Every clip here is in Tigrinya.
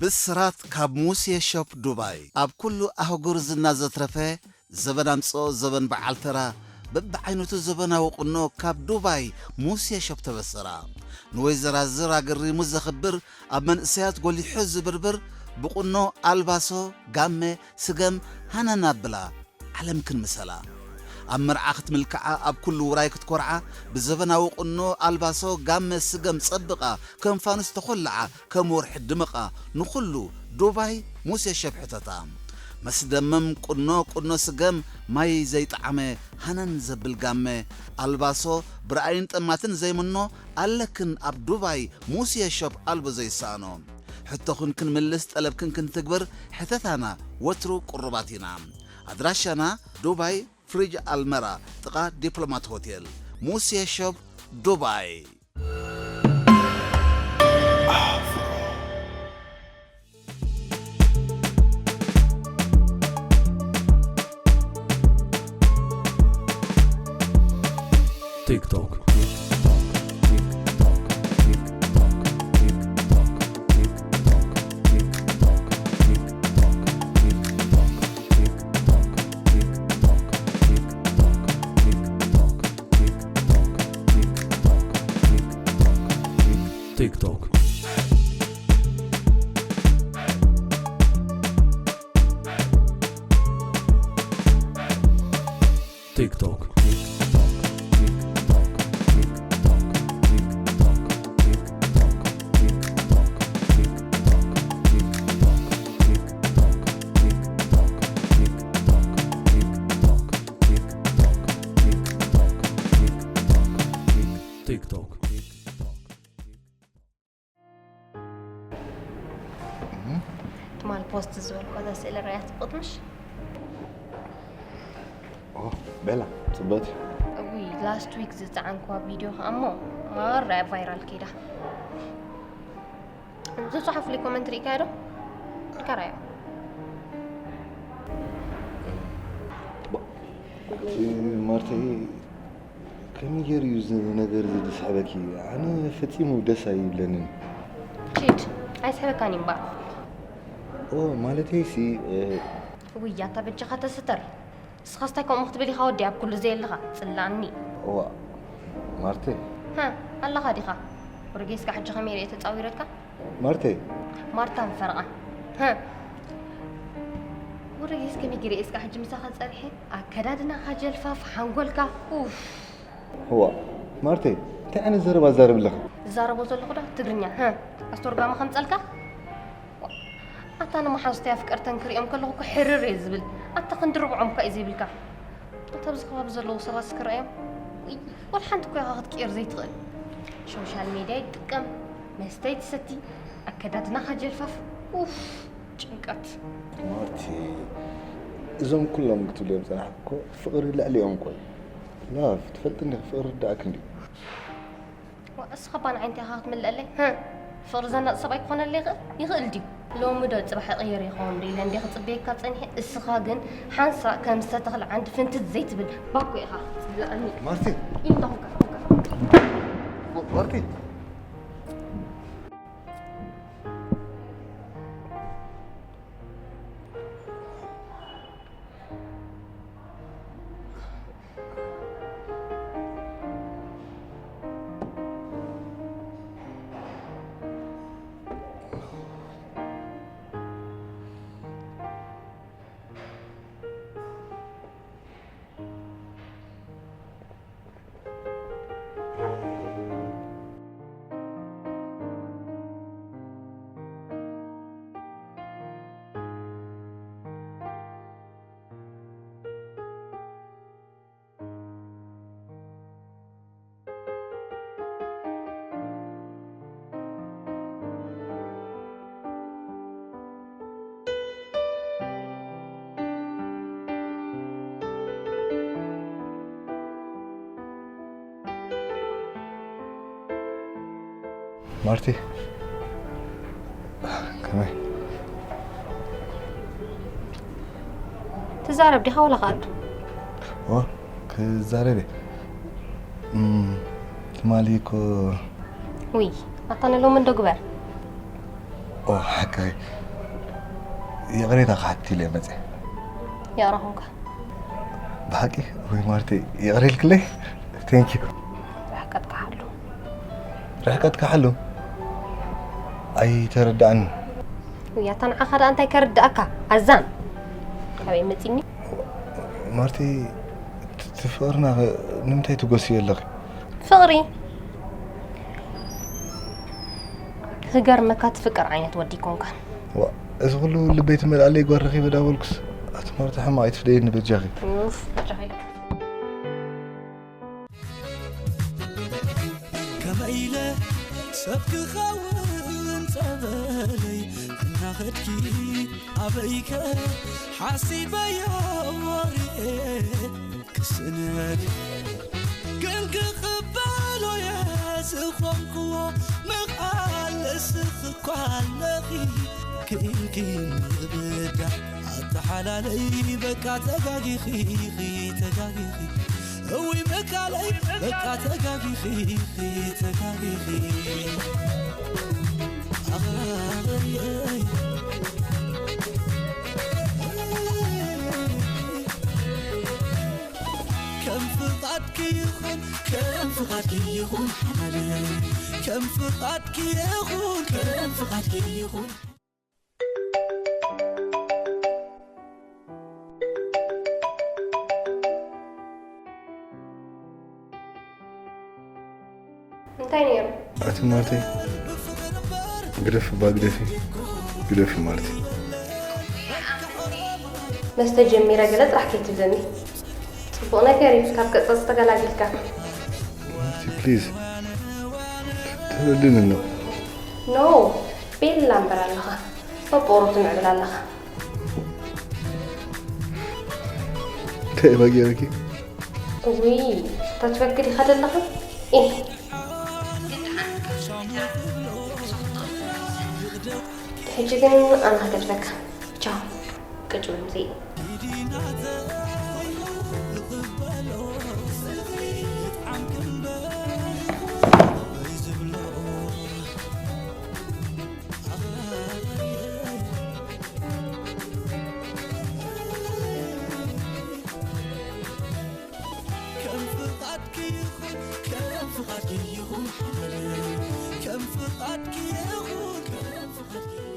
ብስራት ካብ ሙሴ ሾፕ ዱባይ። ኣብ ኩሉ ኣህጉር ዝና ዘትረፈ፣ ዘበን ኣምጽኦ ዘበን በዓል ተራ፣ በብዓይነቱ ዘበናዊ ቁኖ ካብ ዱባይ ሙሴ ሾፕ ተበሰራ። ንወይዘራዝር ኣገሪሙ ዘኽብር፣ ኣብ መንእሰያት ጎሊሑ ዝብርብር፣ ብቁኖ ኣልባሶ፣ ጋመ፣ ስገም፣ ሃነን ኣብላ። ዓለም ክንምሰላ። ኣብ መርዓ ክትምልክዓ፣ ኣብ ኩሉ ውራይ ክትኮርዓ፣ ብዘበናዊ ቁኖ ኣልባሶ ጋመ ስገም ጸብቓ፣ ከም ፋኑስ ተኾልዓ፣ ከም ወርሒ ድምቓ፣ ንኹሉ ዱባይ ሙሴ ሸብሕተታ። መስደመም ቁኖ፣ ቁኖ ስገም፣ ማይ ዘይጠዓመ፣ ሃነን ዘብል ጋመ፣ ኣልባሶ ብርኣይን ጠማትን ዘይምኖ፣ ኣለክን ኣብ ዱባይ ሙሴ ሸብ ኣልቦ ዘይሰኣኖ። ሕቶኽን ክንምልስ፣ ጠለብክን ክንትግብር፣ ሕተታና ወትሩ ቅሩባት ኢና። ኣድራሻና ዱባይ ፍሪጅ ኣልመራ ጥቓ ዲፕሎማት ሆቴል። ሙሴ ሾፕ ዱባይ። ቲክቶክ። ቲክቶክ። ቲክቶክ። ቲክቶክ። ትማል ፖስት ዝበልኳታ ስእሊ ርኣያ ጽብቕቲ ምሽ? ኦ፣ ቤላ፣ ጽብቕቲ። እውይ፣ ላስት ዊክ ዝጸዓንክዋ ቪድዮ ከኣ እሞ ማራ እያ ቫይራል ከይዳ። ዝጸሓፉለይ ኮመንት ርኢካዮ ዶ? ከራዮ። ባ-፣ ማርተይ፣ ከመይ ገይሩ እዩ እዚ ነገር እዚ ዝስሕበኪ? ኣነ ፈጺሙ ደስ ኣይብለንን። ኪድ፣ ኣይስሕበካን እዩ እምበኣር። ኦ፣ ማለተይሲ፣ እ፣ ውይ፣ ኣታ በጃኻ ተስተር። ንስኻስ እንታይ ከምኡ ክትብል ኢኻ ወዲ ኣብ ኩሉ ዘየለኻ? ጽላኣኒ። እዋ፣ ማርተይ። ሃ፣ ኣለኻ ዲኻ? ወርጌስካ ሕጂ ከመይ ርእየ ተጻዊረካ? ማርተይ። ማርታን ፈረቓን። ሃ። ወርጌስ ከመይ ገይረ እስካ ሕጂ ምሳኻ ጸሪሐ? ኣከዳድናኻ ጀልፋፍ፣ ሓንጎልካ፣ ኡፍ። እዋ፣ ማርተይ፣ እንታይ ዓይነት ዘረባ ትዛረቢ ኣለኺ? ዝዛረቦ ዘለኹ ዶ ትግርኛ፣ ሃ? ኣስተርጓሚ ከምጸልካ? ኣታ ንመሓዙተይ ኣፍቀርተን ክሪኦም ከለኹ እኮ ሕርር እየ ዝብል። ኣታ ክንዲ ርብዖም እኳ እዩ ዘይብልካ። ኣታ ኣብዚ ከባቢ ዘለዉ ሰባት ክረኣዮም፣ እይ፣ ወላ ሓንቲ እኮ ኢኻ ክትቅየር ዘይትኽእል። ሶሻል ሜድያ ይጥቀም፣ መስተ ይትሰቲ፣ ኣከዳድናኻ ጀልፋፍ። ኡፍ፣ ጭንቀት። ማርቲ፣ እዞም ኩሎም ክትብልዮም ጸናሕኩ እኮ ፍቕሪ ልዕሊኦም እኮ እዩ። ላቭ፣ ትፈልጢ እንዲኺ ፍቕሪ ርዳእኪ እንድዩ። ዋ፣ እስኻ እባ ንዓይ እንታይ ኢኻ ክትምልአለይ? ህም፣ ፍቕሪ ዘናጽ ሰብኣይ ክኾነለይ ይኽእል? ይኽእል ድዩ? ሎሚ ዶ ጽባሕ ይቕየር ይኸውን ዶ ኢለ እንደ ክጽበየካ ጸኒሐ፣ እስኻ ግን ሓንሳእ ከም ዝተተኽለ ዓንዲ ፍንትት ዘይትብል ባኮ ኢኻ። ጽላእኒ። ማርቲ። ኢንታ ኹንካ፣ ኹንካ። ማርቲ። ማርቲ፣ ከመይ? ትዛረብ ዲኻ ወላ ኻድ? ኦ፣ ክዛረብ እየ። እም፣ ትማሊ እኮ። ውይ፣ ኣታ ንሎሚ እንዶ ግበር። ኦ ሓቀይ፣ ይቕሬታ ክሓትት ኢለ መፀ። ይቕረ ኹንካ። ብሓቂ ወይ ማርቴ፣ ይቕረ ኢልክለይ? Thank you። ርሕቀትካ ሓሉ። ርሕቀትካ ሓሉ? ኣይተረዳእኒ። ውያታ ንዓኻ ደኣ እንታይ ከርድኣካ? ኣዛን። ካበይ መጺኒ? ማርቴ፣ እቲ ፍቕርና ኸ ንምንታይ ትጎስዮ ኣለኺ? ፍቕሪ። ክገርመካ ትፍቅር ዓይነት ወዲ ይኮንካን። ዋ፣ እዚ ኩሉ ልበይ ትመልኣለይ ጓል ረኺበ ዳበልኩስ፣ ኣቲ ማርታ ሕማቕ ኣይትፍደየኒ በጃኺ። ኡፍ፣ በጃኺ። ከመይ ኢለ ሰብ ክኸውን ጸበለይ እናኸድኪ ኣበይከ ሓሲበዮ ወሪኤ ክስነድ ግን ክቕበሎ እየ ዝኾንክዎ ምቕባል እስኺ እኳ ኣለኺ ክኢልኪ ምብዳዕ ኣተሓላለይ በቃ ተጋጊኺ ተጋጊኺ እውይ መካለይ በቃ ተጋጊኺ ተጋጊኺ ከም ፍቓድኪ ይኹን ከም ፍቓድኪ ይኹን ሓላለይ ከም ፍቓድኪ ይኹን ከም ፍቓድኪ ይኹን እንታይ ነይሩ? ኣቲ ማርቴ ግደፊ እባ ግደፊ ግደፊ ማርቲ። መስተ ጀሚረ ገለ ጥራሕ ከይትብለኒ። ጽቡቕ ነገር እዩ ካብ ገጸጽ ተገላጊልካ። ማርቲ ፕሊዝ ተረድእኒ ነው። ኖ ቤላ እምበር ኣለኻ። ጦጦሮ ትምዕብል ኣለኻ። እንታይ እባ ገይረኪ? እውይ እታ ትበኪ ዲኻ ዘለኻ? ኢህ ሕጂ ግን ኣነ ክገድፈካ። ቻው ቅጭ በል ምሰይ። ከም ፍቓድኪ ይኹን ከም ፍቓድኪ ይኹን ከም ፍቓድኪ ይኹን ከም ፍቓድኪ ይኹን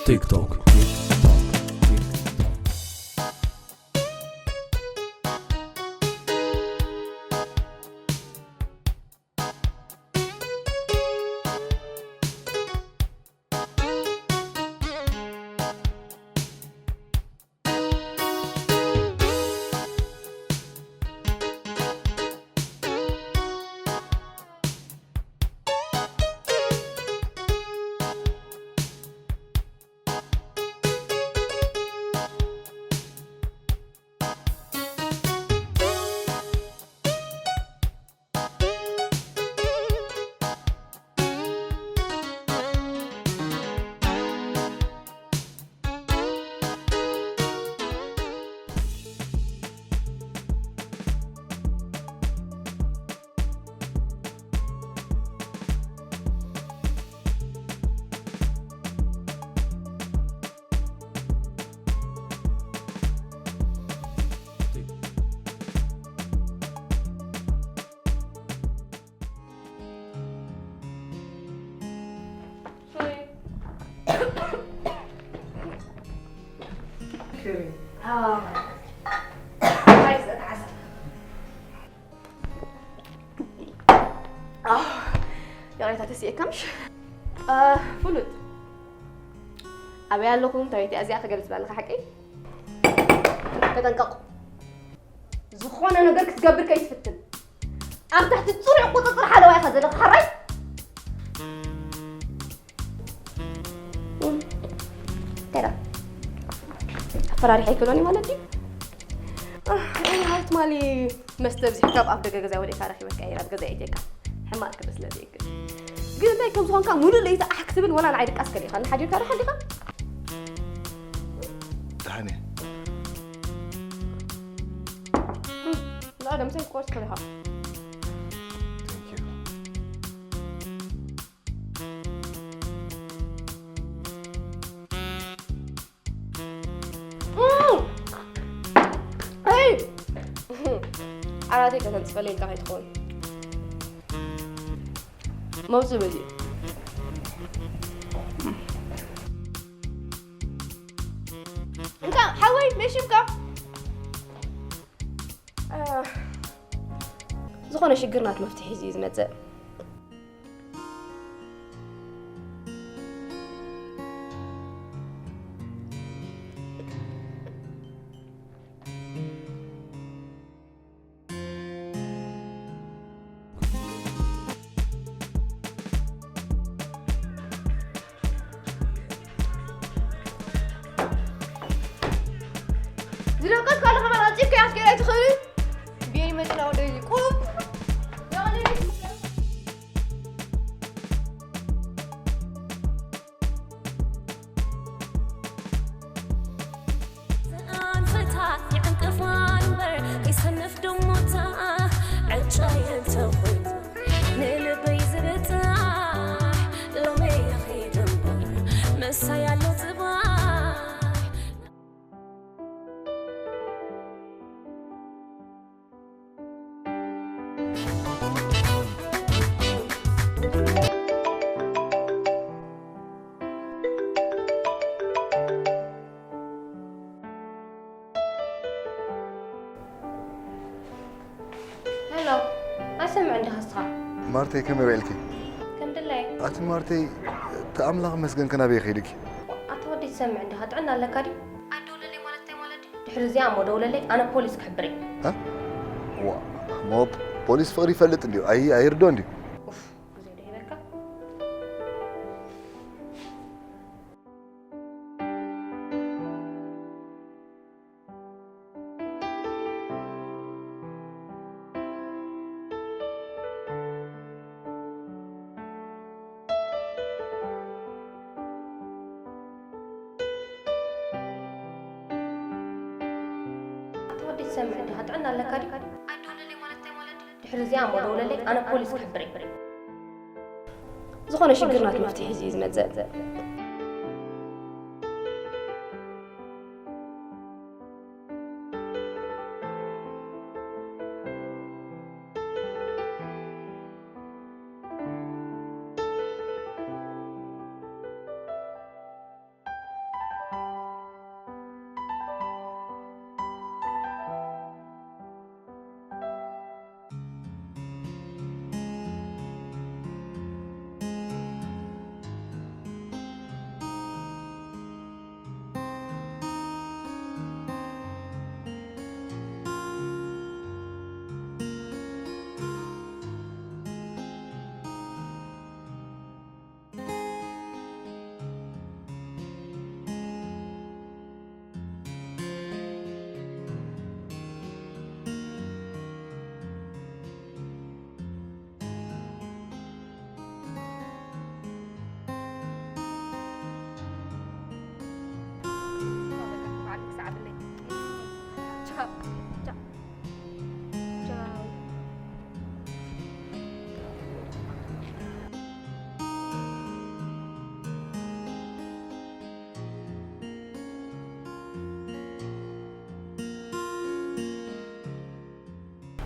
ቲክቶክ ይቕሬታ ተስኢኤካ ምሽ? እ፣ ፍሉጥ። ኣበይ ኣለኹ? እንታይ እቲኣ እዚኣ ክገልጽ ባለኻ ሓቀይ? ተጠንቀቑ። ዝኾነ ነገር ክትገብር ከይትፍትን። ኣብ ትሕቲ ጽኑዕ ቁጽጽር ሓለዋ ኢኻ ዘለኻ፣ ሕራይ? እም፣ እንታይ ደኣ? ኣፈራሪሐ ኣይክእሎን እየ ማለት ድዩ? ኣህ፣ እንታይ ትማሊ መስተ ኣብዚሕካ ኣብ ኣፍ ደገ ገዛ ወዲእካ ረኺበካ እየ ናብ ገዛ የእትየካ። ሕማቕ ክብሪ ስለ ዘይክእል። ግን እንታይ ከም ዝኾንካ ሙሉእ ለይቲ ኣሕ ክትብል ወላ ንዓይ ድቃስ ከሊእካ። ንሓዲርካ ዶ ሓሊኻ? ደሓን እየ። እም፣ ንቐደም እንታይ ክትቆርስ ከሊኻ? Thank you። እም! ኣይ! ዓራተይ ከተንጽፈለይ ኢልካ ከይትኸውን። መውጽእ በዚ። እንካ፣ ሓወይ፣ መሽምካ። እ፣ ዝኾነ ሽግር ናት መፍትሒ ሒዙ እዩ ዝመጽእ። ዝደቀስካ ኣለኻ መራጺ ከያስኬድ ኣይትኽእልን? ብየይ መጽና ወደይ ቁም። ኣንፈታት ይዕንቅፋ እምበር ከይሰንፍ ድሞታ ዕጫ የንተኹን ንልበይ ዝብጻሕ ሎሚ ይኸይድ እምበር ምሳይ ኣሎ ጽባሕ። ሄሎ፣ ኣይሰምዕን ዲኻ እስኻ? ማርተይ፣ ከመይ ውዒልኪ? ከም ድላየ። ኣቲ ማርተይ፣ እቲ ኣምላኽ ይመስገን፣ ከናበይ ከይድኪ? ኣታ ወደይ፣ ትሰምዕ እንዲኻ፣ ጥዕና ኣለካ ድዩ? ኣይደውለለይ ማለት እንታይ ማለት ድዩ? ድሕሪ እዚኣ እሞ ደውለለይ፣ ኣነ ፖሊስ ክሕብር እየ። እ? ዋ፣ እሞ ፖሊስ ፍቕሪ ይፈልጥ እንድዩ፣ ኣይ-፣ ኣይርዶን ድዩ? ኡፍ፣ ግዜ ዶ ሂበካ? ኣታ ወደይ ትሰምዕ ዲኻ? ጥዕና ኣለካ ድዩ? ኣይደውለለይ ማለት እንታይ ማለት እዩ? ድሕሪ እዚኣ እሞ ደውለለይ፣ ኣነ ፖሊስ ክሕብር እየ። ዝኾነ ሽግር ናት መፍትሒ ሒዙ እዩ ዝመጽእ።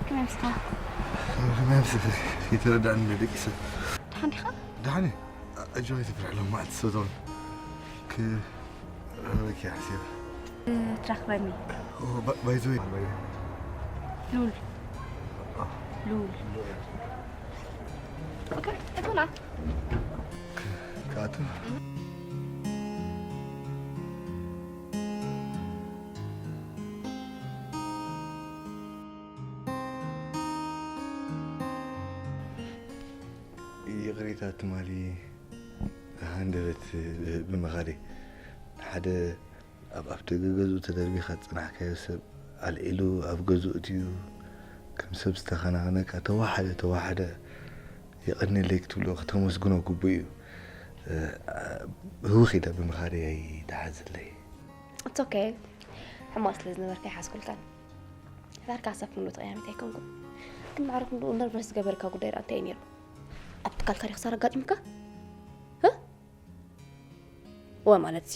ከመይ ኣምሲኻ? ከመይ ኣምሲኺ? ይተረዳእኒ እንዶ ደቂሰ። ደሓን ዲኻ? ደሓን እየ። ኣጆኺ ኣይትፍርሒ፣ ሎም መዓልቲ ሰብተውን ክረኽበኪ እየ ሓሲበ። ትረኽበኒ። ባይዘወይ ሉል ሉል ኦኬ እቶና ክኣቱ ይቕሬታ ትማሊ ሃንደበት ብምኻደይ ሓደ ኣብ ኣፍደገ ገዝኡ ተደርቢኻ ዝጸናሕካዮ ሰብ ኣልዒሉ ኣብ ገዝኡ እትዩ ከም ሰብ ዝተኸናኸነካ ተዋሓደ ተዋሓደ የቐንየለይ ክትብሎ ክተመስግኖ ግቡእ እዩ። ህውኽ ኢለ ብምኻደይ ኣይትሓዝለይ። It's okay ሕማቕ ስለ ዝነበርካ ኣይሓዝኩልካን። ዳርጋ ሰብ ክንዶ ተቐያሚት ኣይኮንኩን። ግን ማዕረ ክንዶ ነርቨስ ዝገበርካ ጉዳይ ደኣ እንታይ እዩ ነይሩ? ኣብ ትካልካ ዲኺ ክሳራ ኣጋጢሙካ? ወ ማለት ሲ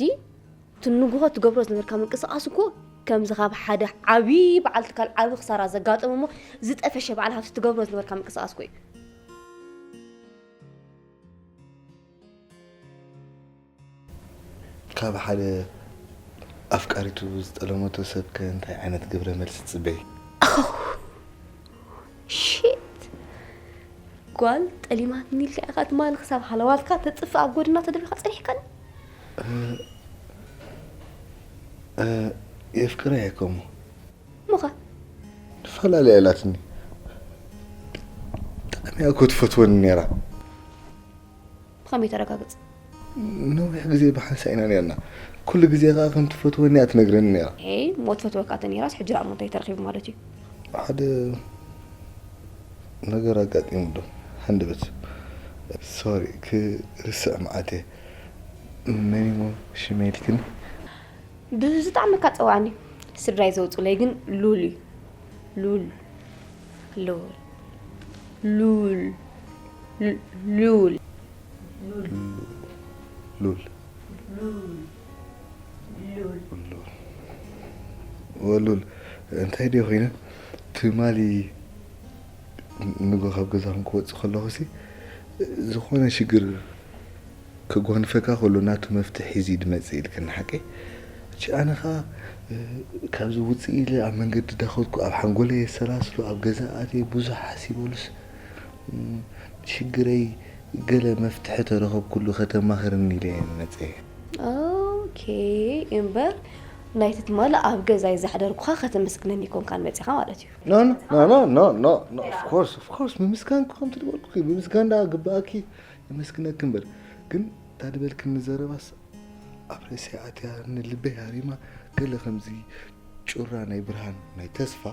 ትንጉሆ ትገብሮ ዝነበርካ ምንቅስቃስ እኮ ከምዚ ካብ ሓደ ዓብዪ በዓል ትካል ዓብዪ ክሳራ ዘጋጠመ እሞ ዝጠፈሸ በዓል ሃፍቲ ትገብሮ ዝነበርካ ምንቅስቃስ እኮ እዩ። ካብ ሓደ ኣፍቃሪቱ ዝጠለመቶ ሰብከ እንታይ ዓይነት ግብረ መልሲ ትፅበይ? ሽት ጓል ጠሊማትኒ ኢልካ ኢኻ ትማሊ ክሳብ ሃለዋትካ ተጥፍእ ኣብ ጎድና ተደርቢኻ ጸኒሕካኒ። የፍቅረ እየ ከሞ እሞኸ ፈላለያ ኢላትኒ። ብጣዕሚ እያ እኮ ትፈትወኒ ነይራ። ብኸመይ ተረጋግጽ? ነዊሕ ግዜ ብሓንሳ ኢና ነርና። ኩሉ ግዜ ከዓ ከም ትፈትወኒ እያ ትነግረኒ ነይራ። ኤይ እሞ ትፈትወካ ተነይራስ ሕጂ ደኣ እሞ እንታይ ተረኺቡ ማለት እዩ? ሓደ ነገር ኣጋጢሙ ዶ ሃንደበት ሶሪ ክርስዕ መዓት እየ። መን እሞ ሽመይ ኢልክኒ? ብዝጣዕመካ ጸዋዕኒ። ስድራይ ዘውጹለይ ግን ሉል እዩ። ሉል ሉል ሉል ሉል ሉል ወሉል እንታይ ድዮ ኮይነ ትማሊ ንጎ ካብ ገዛኹም ክወፅእ ከለኹ ሲ ዝኾነ ሽግር ከጓንፈካ ከሎ ናቱ መፍትሒ ሒዙ ድመፅእ ኢልክኒ ሓቂ? እቺ ኣነ ኸዓ ካብዚ ውፅእ ኢለ ኣብ መንገዲ ዳኸድኩ ኣብ ሓንጎለይ የሰላስሎ ኣብ ገዛ ኣትየ ብዙሕ ሓሲበሉስ ሽግረይ ገለ መፍትሒ ተረኸብኩሉ ከተማኽርኒ ኢለ እየ መፅየ። ኦኬ እምበር ናይቲ ትማሊ ኣብ ገዛይ ዘሕደርኩኻ ከተመስግነኒ ይኮንካን መፂኻ ማለት እዩ። No, no, no, no, no, no, no, of course, of course, ምምስጋን እኮ ከምቲ ዝበልኩ ብምስጋን ዳ ግባኣኪ የመስግነኪ እምበር ግን እታ ዝበልክኒ ዘረባስ ኣብ ርእሰይ ኣትያ ንልበይ ሃሪማ ገለ ከምዚ ጩራ ናይ ብርሃን ናይ ተስፋ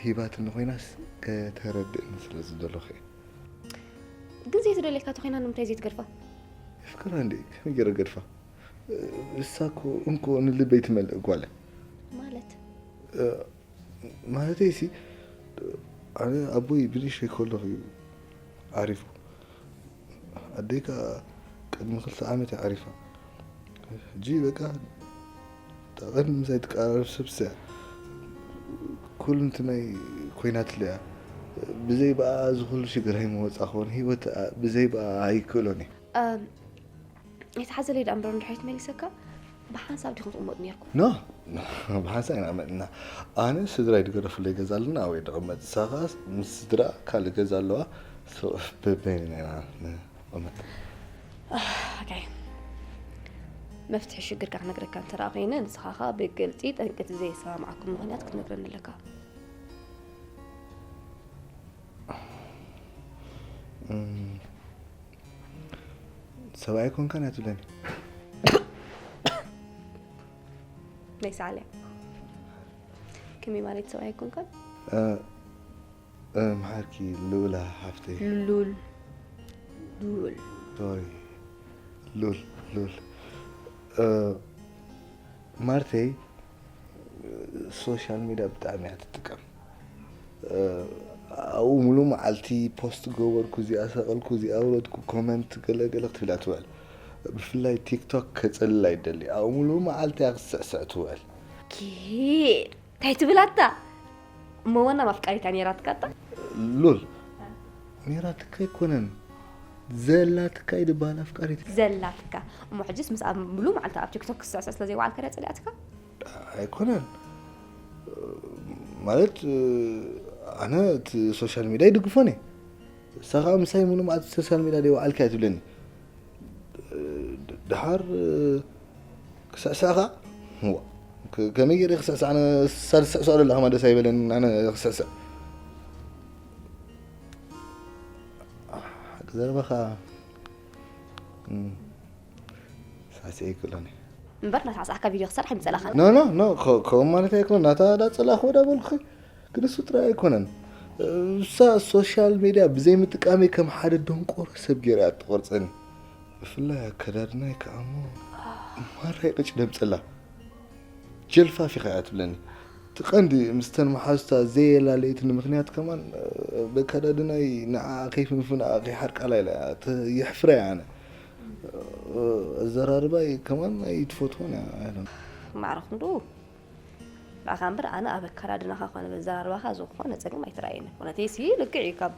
ሂባትኒ ኮይናስ ከተረድእኒ ስለ ዝደለኹ እየ። ግን ዘይትደልየካ ተኾይና ንምንታይ ዘይትገድፋ? የፍቅራ እንዴ ከመይ ገይረ ገድፋ? እሳ እኮ እንኮ ንልበይ ትመልእ ጓል እያ። ማለት ማለተይ ሲ ኣነ ኣቦይ ብንእሽተይ ከለኹ እዩ ዓሪፉ። ኣደይ ከዓ ቅድሚ ክልተ ዓመት እያ ዓሪፋ። ሕጂ በቃ እታ ቀንዲ ምሳይ ትቀራረብ ሰብስ እያ። ኩሉ እንትናይ ኮይናትለይ እያ። ብዘይ ብኣ እዚ ኩሉ ሽግር ኣይምወፃእኹን። ህይወት ብዘይ ብኣ ኣይክእሎን እየ። ኣይትሓዘለይ ደኣ እምበር እንድሕር ኣይትመሊሰካ ብሓንሳብ ዲኹም ትቕመጡ ነይርኩም? ኖ ብሓንሳብ ኢና መጥና። ኣነ ስድራይ ድገደፉለይ ገዛ ኣለና ኣብኡ እየ ድቕመጥ። ንሳ ኸዓ ምስ ስድራ ካልእ ገዛ ኣለዋ። በበይንና ኢና ንቕመጥ። ኦኬ መፍትሒ ሽግርካ ክነግረካ እንተ ደኣ ኮይነ ንስኻ ኸዓ ብግልፂ ጠንቂ እቲ ዘየሰማምዓኩም ምኽንያት ክትነግረኒ ኣለካ። ሰብኣይ ኣይኮንካን እያ ትብለኒ። ናይ ሰዓል እያ። ከመይ ማለት ሰብኣይ ኣይኮንካን? መሓርኪ ልኡላ ሓፍተይ። ሉል ሉል ሶሪ ሉል ሉል ማርተይ ሶሻል ሚድያ ብጣዕሚ እያ ትጥቀም። ኣብኡ ሙሉእ መዓልቲ ፖስት ገበርኩ፣ እዚኣ ሰቐልኩ፣ እዚኣ ኣውረድኩ፣ ኮመንት ገለ ገለ ክትብል እያ ትውዕል። ብፍላይ ቲክቶክ ከፀልል ኣይደሊ። ኣብኡ ሙሉእ መዓልቲ እያ ክትስዕስዕ ትውዕል። ኪድ እንታይ ትብል ኣታ? እሞ ዋና ማፍቃሪታ ነይራትካ ኣታ? ሉል ነይራትካ ኣይኮነን ዘላትካ እዩ ዝበሃል ኣፍቃሪት። ዘላትካ እሞ ሕጅስ ምስኣ ሙሉእ መዓልቲ ኣብ ቲክቶክ ክትስዕስዕ ስለ ዘይወዓልካ ድያ ፀሊኣትካ? ኣይኮነን ማለት ኣነ እቲ ሶሻል ሚድያ ይድግፎን እየ። ንሳ ከዓ ምሳይ ሙሉ መዓልቲ ሶሻል ሚድያ ደይ ወዓልካ እያ ትብለኒ። ድሓር ክስዕስዕ ከዓ እዋ፣ ከመይ ገይረ ክስዕስዕ? ኣነ ሳልስዕስዖ ደላ ከማ ደስ ኣይበለኒ ኣነ ክስዕስዕ። ሓቂ ዘረባኻ ሳዕስዒ ይክእሎኒ። እምበር ናሳዕሳዕካ ቪድዮ ክሰርሕ ኣይምጸላኻን። ኖ ኖ ኖ፣ ከምኡ ማለት ኣይኮነን። ናታ ዳጸላኹ ዳበልኩ ግን እሱ ጥራይ ኣይኮነን። እሳ ሶሻል ሚድያ ብዘይ ምጥቃመይ ከም ሓደ ደንቆሮ ሰብ ገይራ እያ ትቆርጸኒ። ብፍላይ ኣከዳድናይ ከኣሞ ማራይ ቅጭ ደምጸላ። ጀልፋፍ ኢኻ እያ ትብለኒ። እቲ ቀንዲ ምስተን መሓዙታ ዘየላለየትኒ ምኽንያት ከማን በከዳድናይ ንዓ ከይፍንፍና ከይሓርቃላ ኢላ እያ የሕፍራ እያ ኣነ። ኣዘራርባይ ከማን ኣይትፈትዎን እያ። ማዕረ ክንዱ ንዓኻ እምበር ኣነ ኣብ ኣከዳድናኻ ኮነ በዘራርባኻ ዝኾነ ጸገም ኣይትረኣየንን። እውነተይ ሲ ልክዕ እዩ ካብ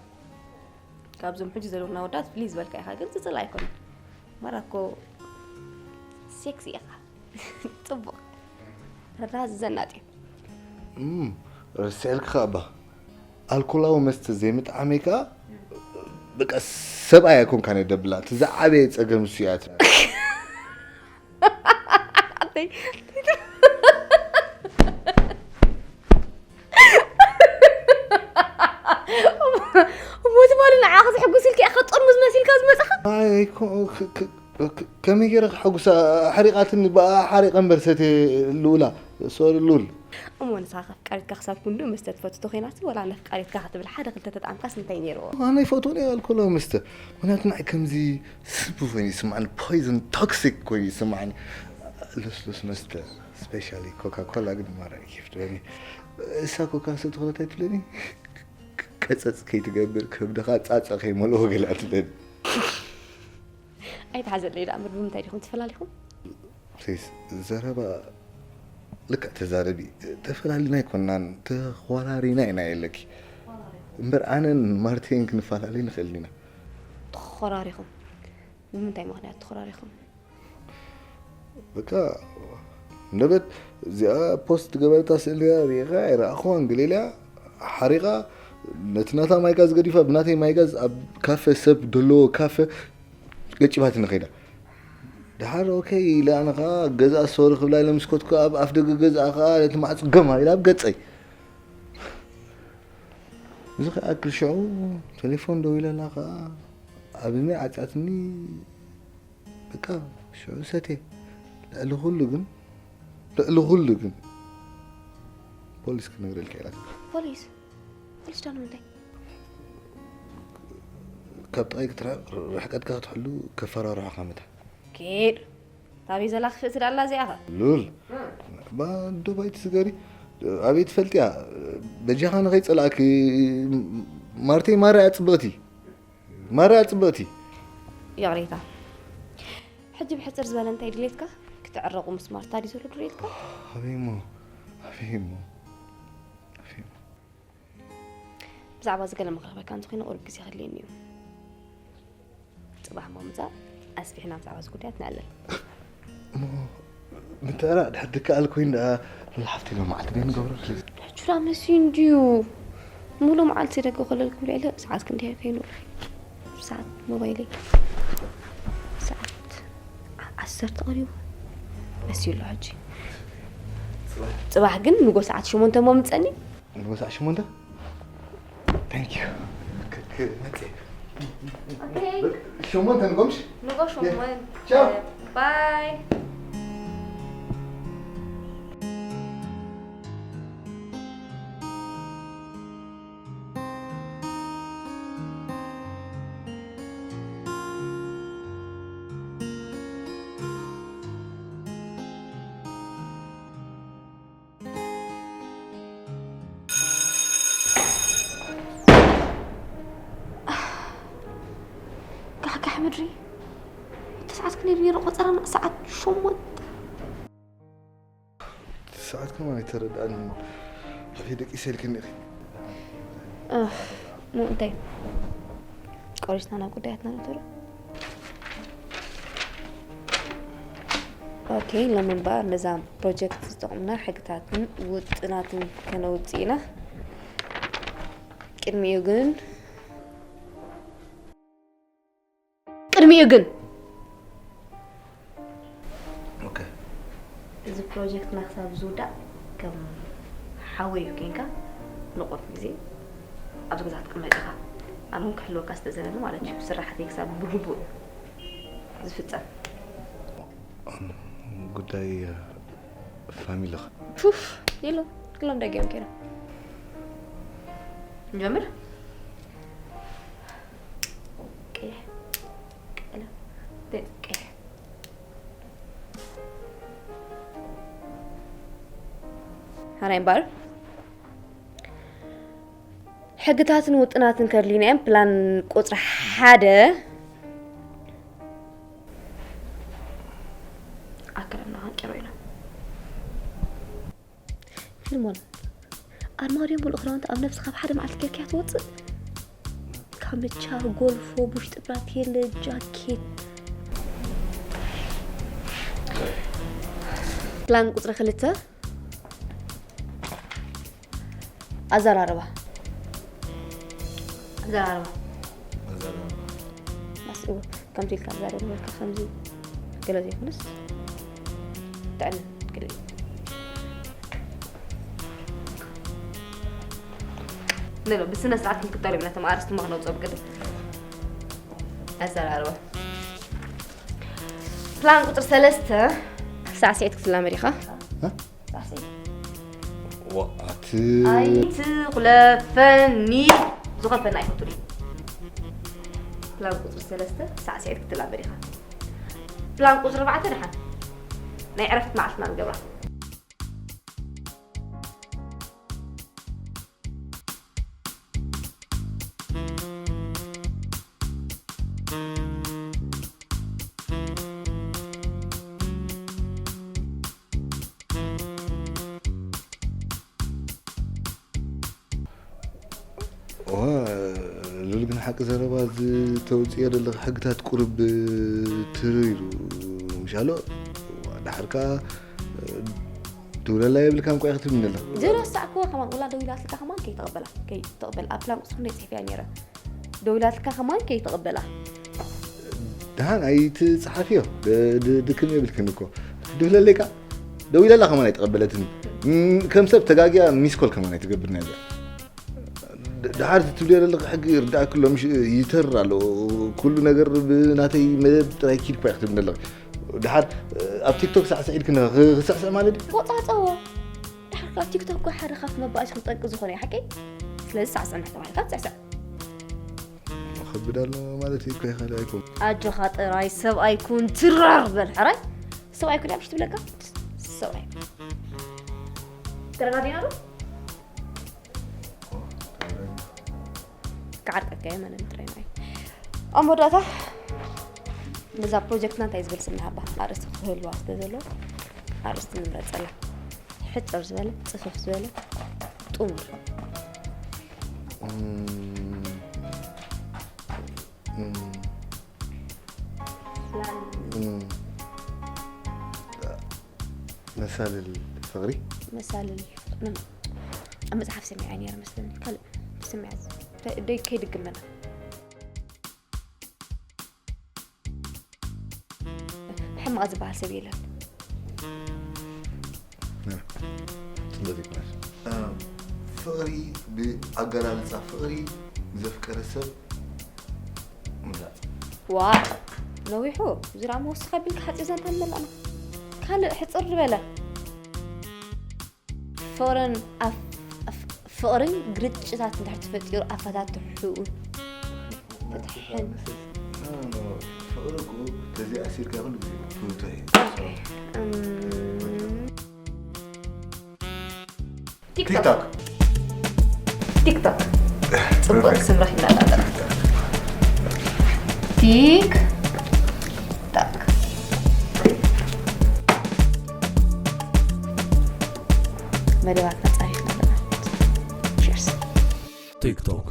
ካብዞም ሕጂ ዘለውና ወዳት ፍልይ ዝበልካ ኢኻ ግን ጽጽል ኣይኮነን። ማራ እኮ ሴክሲ ኢኻ። ጽቡቕ ረዳዚ ዘናጥ እዩ። እም፣ ረሲዕልኪ ኸኣ እባ ኣልኮላዊ መስተ ዘይምጥዓመይ ከኣ በቃ ሰብኣይ ኣይኮንካን እየ ደብላ እቲ ዝዓበየ ጸገም እሱ እያ ትብል። እሞ ትማሊ ንዓኻ ዘሕጉስ ኢልካ ኢኻ ጥርሙዝ መሲልካ ዝመጻኻ። ከመይ ገይረ ክሐጉሳ? ሓሪቓትኒ ብኣ ሓሪቐ እምበር ሰትየ ልኡላ ሶሪ ሉል። እሞ ንስኻ ከፍቃሪትካ ክሳብ ክንድኡ መስተ ትፈቱ ተኾይናሲ ወላ ነፍቃሪትካ ክትብል ሓደ ክልተ ተጣዕምካስ እንታይ ነይርዎ? ኣነ ኣይፈትዎን እየ ኣልኮላዊ መስተ። ምኽንያቱ ንዓይ ከምዚ ስብ ኮይኑ ይስምዓኒ፣ ፖይዝን ቶክሲክ ኮይኑ ይስምዓኒ። ልስሉስ መስተ ስፔሻሊ ኮካ ኮላ ግን ማራ እዩ ኬፍ ትበኒ። እሳ ኮካ ሰቲ ኮላ እንታይ ትብለኒ? ቀጸጽ ከይትገብር ከብድኻ ጻጸ ከይመልኦ ገለ ትብለኒ። ኣይትሓዘለይ ደኣ እምበር ብምንታይ ዲኹም ተፈላሊኹም? ፕሊስ ዘረባ ልክዕ ተዛረቢ። ተፈላሊና ኣይኮናን ተኾራሪና ኢና የለኪ እምበር ኣነን ማርቴን ክንፈላለይ ንኽእል ኢና። ተኾራሪኹም ብምንታይ ምኽንያት ተኾራሪኹም? በቃ እንደበት እዚኣ ፖስት ገበረታ ስእሊ ሪኢኻ ኣይረኣኽዋን ገለ ኢላ ሓሪቓ ነቲ ናታ ማይጋዝ ገዲፋ ብናተይ ማይጋዝ ኣብ ካፈ ሰብ ደለዎ ካፈ ገጭባትኒ ከይዳ። ደሓር ኦኬ ኢለ ኣነ ኸዓ ገዛ ሶሪ ክብላ ኢለ ምስ ከድኩ ኣብ ኣፍ ደገ ገዝኣ ኸዓ ነቲ ማዕጾ ገማ ኢላ ኣብ ገጸይ። እዚ ክኣክል ሽዑ ቴሌፎን ደዊለላ ኸዓ ኣብኒ ዓጻትኒ። በቃ ሽዑ ሰትየ። ልዕሊ ኩሉ ግን ልዕሊ ኩሉ ግን ፖሊስ ክነግረልካ ኢላ። ፖሊስ? ፖሊስ ዶ ንምንታይ? ካብ ጥቓይ ክትርሕቕ ርሕቀትካ ክትሕሉ ከፈራርሑኻ መታ። ኪድ ታበይ ዘላ ክፍእቲ ዳላ እዚኣኻ? ሉል ባዶ ባይቲ ስገሪ ኣበይ ትፈልጥያ? በጃኻ ንኸይጸላእኪ ማርተይ ማርያ ጽብቕቲ ማርያ ጽብቕቲ። ይቕሬታ ሕጂ ብሕጽር ዝበለ እንታይ ድሌትካ? ክትዕረቑ ምስ ማርታ ድዩ ዘሎ ድሌትካ? ኣበይ እሞ ኣበይ እሞ ኣበይ እሞ ብዛዕባ እዚ ገለ መክረኽበካ እንተኾይነ ቁሩብ ግዜ ከድልየኒ እዩ። ጽባሕ እሞ ምጻእ ኣስፊሕና ብዛዕባ እዚ ጉዳያት ነዕልል። እሞ ምትዕራቕ ድሕር ድከኣል ኮይኑ ደኣ ሎሚ ሓፍቲ ሎሚ መዓልቲ ደይ ንገብሮ ፕሊዝ። ሕቹላ መስዩ እንድዩ። ሙሉ መዓልቲ ደገ ኮለል ክብል ኢለ ሰዓት ክንደይ ኮይኑ ሰዓት ሞባይለይ ሰዓት ዓሰርተ ቀሪቡ መስዩ ኣሎ ሕጂ። ጽባሕ ግን ንጎ ሰዓት ሸሞንተ እሞ ምጸኒ። ንጎ ሰዓት ሸሞንተ? Thank you. ክመጽእ። ሸሞንተ ንጎምሽ? ንጎ ሸሞንተ። ቻው። ባይ። ጋሕጋሕ ምድሪ እቲ ሰዓት ክንደይ ነይሩ ቆጸረና? ሰዓት ሸሞንተ። ሰዓት ከማን ኣይተረድኣንን። ኣበይ ደቂሰ ኢልክኒ ኢኺ። ኑ እንታይ ቆሪስና ናብ ጉዳያትና ንእተሩ። ኦኬ ኦኬ፣ ሎሚ እምበኣር ነዛ ፕሮጀክት ዝጠቕሙና ሕግታትን ውጥናትን ከነውጽእ ኢና። ቅድሚኡ ግን ቅድሚኡ ግን ኦኬ። እዚ ፕሮጀክትና ክሳብ ዝውዳእ ከም ሓወይ ኮይንካ ንቑሩብ ግዜ ኣብዚ ገዛ ክትቅመጥ ኢኻ። ኣነ እውን ክሕልወካ ስለ ዘለኒ ማለት እዩ። ስራሕተይ ክሳብ ብግቡእ ዝፍጸም። ጉዳይ ፋሚሊ ኸ? ሹፍ ኢሉ ክሎም ደጊኦም ከይዶም። ንጀምር። ቀይሕ ቀለም ቀይሕ ሓራይ እምበኣር ሕግታትን ውጥናትን ከድልዩና እዮም። ፕላን ቁፅሪ ሓደ ኣከዳድና ክንቅይሮ ኢና። ፊልሞን ኣርማድዮ ሙሉእ ክዳውንቲ ኣብ ነብስኻ ኣብ ሓደ መዓልቲ ጌርካያ ትወፅእ? ካምቻ፣ ጎልፎ፣ ቡሽጢ ብራቴለ፣ ጃኬት። ፕላን ቁፅሪ ክልተ ኣዘራርባ ኣዘራርባ ኣዘራርባ። ኣስእዎ ከምዚ ኢልካ ኣዛረብ ነበርካ ከምዚ ገለ ዘይኮነስ ጥዕና ገለ እዩ። ንሎ ብስነ ስርዓት ክንክተሎ ኢና ነቶም ኣርእስቲ እሞ ክነውፅኦም ቅድም ኣዘራርባ ፕላን ቁፅሪ ሰለስተ ሳዕስዒት ክትላመድ ኢኻ። ሳዕስዒት ዋኣት ኣይትኹለፈኒ። ዝኾልፈና ኣይፈቱን እዩ። ፕላን ቁፅሪ ሰለስተ ሳዕስዒት ክትላመድ ኢኻ። ፕላን ቁፅሪ ኣርባዕተ ደሓን ናይ ዕረፍቲ መዓልትና ንገብራ። ዋ፣ ሉል ግን ሓቂ ዘረባ ዝተውፅኦ ዘለኻ ሕግታት ቁርብ ትርር ኢሉ ምሻሎ። ዋ፣ ድሓር ከኣ ደውለላ የብልካን እኳ ኢኻ ትብልኒ ዘለኻ። ዝረሳዕክዎ ከማን፣ ወላ ደዊላትልካ ከማን ከይተቐበላ፣ ከይተቐበላ። ኣብ ፕላን ቁፅሪ ክንደይ ፅሒፈያ ነይረ። ደዊላትልካ ከማን ከይተቐበላ። ደሓን ኣይትፅሓፍዮ፣ ድ-፣ ድ-፣ ድክም የብልክን እኮ። ክትድውለለይ ከኣ ደዊለላ ከማን ኣይተቐበለትን። ም-፣ ከም ሰብ ተጋጊያ ሚስኮል ከማን ኣይትገብር ነዚኣ። ድ-፣ ድሓር እቲ ትብልዮ ዘለኺ ሕጊ ይርዳእኪ ኣሎ፣ ምሽ ይተርር ኣሎ። ኩሉ ነገር ብናተይ መደብ ጥራይ ኪድ እኳ ኢኺ ትብሊ ዘለኺ። ድሓር ኣብ ቲክቶክ ሳዕስዒ ኢልኪ ን-፣ ክ-፣ ክስዕስዕ ማለት ድዩ? ቆጻጸዎ። ድሓር ካብ ቲክቶክ እኮ ሓደ ካብቲ መባእሲ ክንጠንቂ ዝኾነ እዩ፣ ሓቀይ? ስለዚ ሳዕስዕና ተባሂልካ ትስዕስዕ። ከብድ ኣሎ ማለት እዩ እኮ፣ ይኸእል ኣይኮን። ኣጆኻ ጥራይ ሰብኣይ ኩን፣ ትራር በል ሕራይ። ሰብኣይ ኩን እያ ምሽ ትብለካ? ሰብኣይ። ተረዳዲና ዶ? ክዓርቀካ እየ፣ መነን ጥራይ ንዓይ። ኣብ መወዳእታ ነዛ ፕሮጀክትና እንታይ ዝብል ስም ንሃባ? ኣርእስቲ ክህልዋ ስለ ዘለዎ ኣርእስቲ ንምረጸላ። ሕጽር ዝበለ፣ ጽፍፍ ዝበለ፣ ጥሙር። እም፣ እም፣ ፕላን እም። መሳልል ፍቕሪ። መሳልል ምን ኣብ መጽሓፍ ሰሚዐ ነይረ መስለኒ። ካልእ ስሚዐ ደ-፣ ደ-፣ ከይድግመና። ሕማቕ ዝበሃል ሰብ የለን። ጽቡቕ ይኮነስ። እም፣ ፍቕሪ ብኣገላልጻ ፍቕሪ ንዘፍቀረ ሰብ ምግላጽ። ዋ ነዊሑ ዝራ መወስኻ ቢልካ ሓፂር ዛንታ ንመላእና። ካልእ ሕፅር ዝበለ ፍቕርን ኣፍ-፣ ኣፍ-፣ ፍቕርን ግርጭታት እንድሕር ተፈጢሩ ኣፈታትሕኡ ፍትሕን። ፍቕሪ እኮ ተዘይኣሲርካ ኩሉ ግዜ ፍቱሕ እዩ። እም፣ ቲክቶክ። ቲክቶክ። ጽቡቕ ስም ረኺብና ኣለና። ቲክ ታክ። መደባትና ጻሒፍና ኣለና። ቺርስ። ቲክቶክ።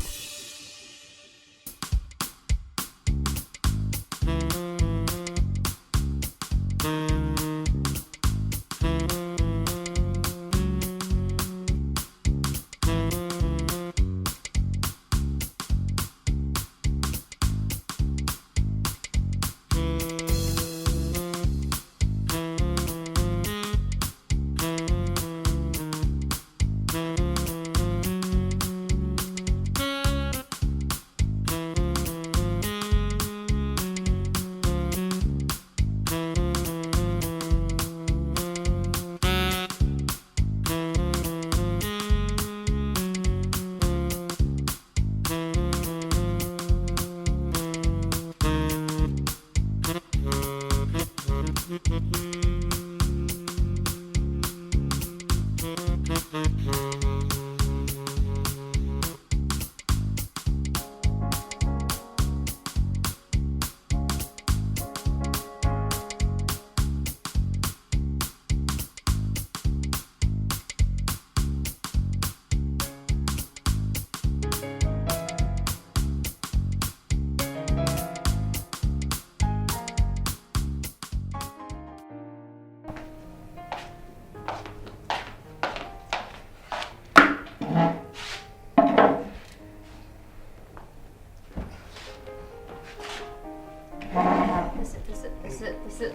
ተስእ፣ ተስእ፣ ተስእ፣ ተስእ።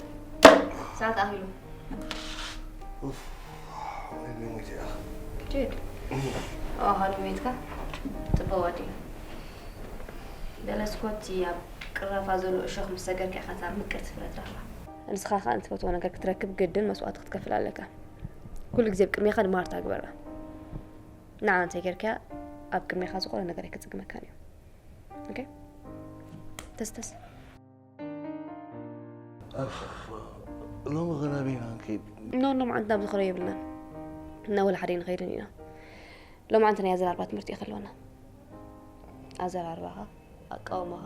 ሰዓት ኣኺሉ። ኡፍ፣ ወይኔ ሞይተ ኢኻ። ኪድ። ኣሃዱ ቤትካ ጽቡቕ ወዲ። ገለ ስኮቲ ኣብ ቅራፋ ዘሎ እሾኽ ምስ ሰገርካ ኢኻ እታ ምቅርቲ ፍረ ትረኽባ። ንስኻ ኸኣ ንትፈትዎ ነገር ክትረክብ ግድን መስዋእቲ ክትከፍል ኣለካ። ኩሉ ግዜ ኣብ ቅድሜኻ ንማርታ ግበራ። ንዓ እንተይ ጌርካያ ኣብ ቅድሜኻ ዝኾነ ነገር ኣይክጽግመካን እዩ። ኦኬ? ተስተስ። ኣፍ፣ ሎሚ ኸ ናበይ ኢና ንከይድ? ኖ፣ ሎምዓንቲ ናብ ዝኽሮ የብልናን። ናብ ወላ ሓደ ንኸይድን ኢና። ሎምዓንቲ ናይ ኣዘራርባ ትምህርቲ እዩ ከለወና። ኣዘራርባኻ፣ ኣቃውማኻ።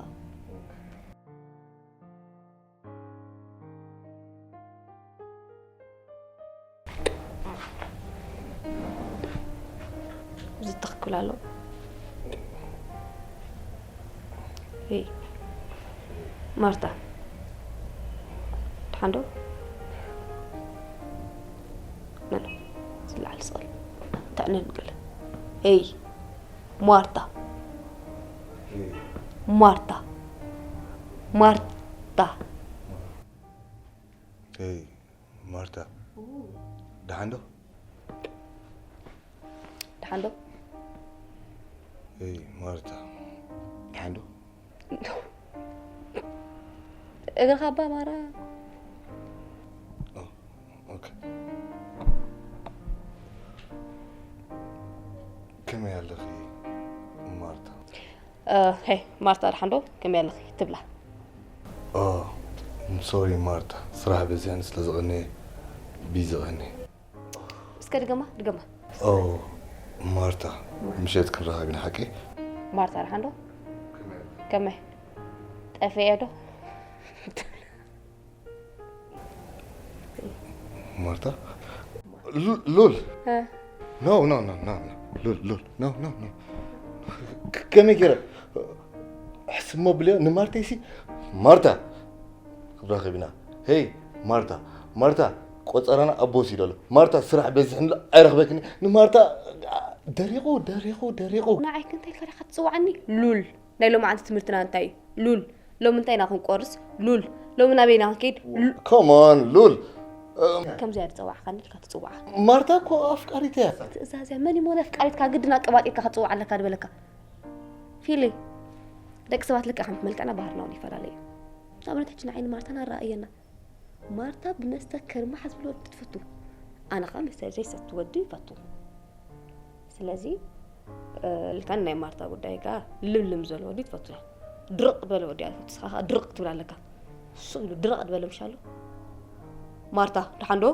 እዚ ትኽክል ኣሎ። ሄይ፣ ማርታ። ደሓን ዶ? ነሎ፣ ዝለዓል ስቐል። እንታይ ዕነን ገለ። ሄይ፣ ማርታ። ሄይ። ማርታ። ማርታ። ሄይ፣ ማርታ። ኡ። ደሓን ዶ? ደሓን ዶ? ሄይ፣ ማርታ። ደሓን ዶ? እግርኻ እባ ማራ። ኦ፣ ኦኬ። ከመይ ኣለኺ ማርታ? እ፣ ሄይ፣ ማርታ ደሓን ዶ? ከመይ ኣለኺ? ትብላ። ኦ፣ ሶሪ ማርታ፣ ስራሕ በዚሕኒ ስለ ዝቐነየ ቢዚ ቐኒ። እስከ ድገማ፣ ድገማ። ኦ፣ ማርታ፣ ምሸት ክንራኸብ ኢና ሓቂ? ማርታ ደሓን ዶ? ከመይ? ጠፊኤ ዶ? ማርታ? ሉ-፣ ሉል? እ። ኖ፣ ኖ፣ ኖ፣ ኖ፣ ኖ። ሉል፣ ሉል። ኖ፣ ኖ፣ ኖ። ከ-፣ ከመይ ገይረ? ሕስሞ ብለዮ ንማርተይሲ፣ ማርታ! ክንራኸብ ኢና። ሄይ፣ ማርታ፣ ማርታ፣ ቆጸራና ኣብ ቦስ ኢሉ ኣሎ። ማርታ፣ ስራሕ በዚሕኒ ኣሎ፣ ኣይረኽበክን። ንማርታ፣ ደሪቑ፣ ደሪቑ፣ ደሪቑ። ንዓይ ክንታይ ኢልካ ዲኻ ትጽውዓኒ? ሉል። ናይ ሎማዓንቲ ትምህርትና እንታይ እዩ? ሉል። ሎሚ እንታይ ኢና ክንቆርስ? ሉል። ሎሚ ናበይ ኢና ክንከይድ? ሉ- Come on፣ ሉል። እም፣ ከምዚ እያ ዝጸዋዕካኒ ኢልካ ትጽውዓ። ማርታ እኮ ኣፍቃሪት እያ። ትእዛዝ እያ። መን እዩ ሞን ኣፍቃሪትካ ግድን ኣቀባጢርካ ክትጽውዓ ኣለካ ዝበለካ? ፊሊ፣ ደቂ ሰባት ልክዕ ከም መልክዕና ባህርና እውን ይፈላለ እዩ። ንኣብነት ሕጂ ንዓይ ንማርታን ኣረኣእየና። ማርታ ብመስተ ከርማሕ ዝብል ወዲ ትፈቱ። ኣነ ኸኣ መስተ ዘይሰቲ ወዲ ይፈቱ። ስለዚ፣ እ፣ ልካን ናይ ማርታ ጉዳይ ከኣ ልምልም ዘሎ ወዲ ትፈቱ እያ። ድርቕ ዝበለ ወዲ እያ ትፈቱ። ንስኻ ኸኣ ድርቕ ትብል ኣለካ። ስቕ ኢሉ ድርቕ ዝበለ ምሽ ኣሎ። ማርታ፣ ደሓን ዶ?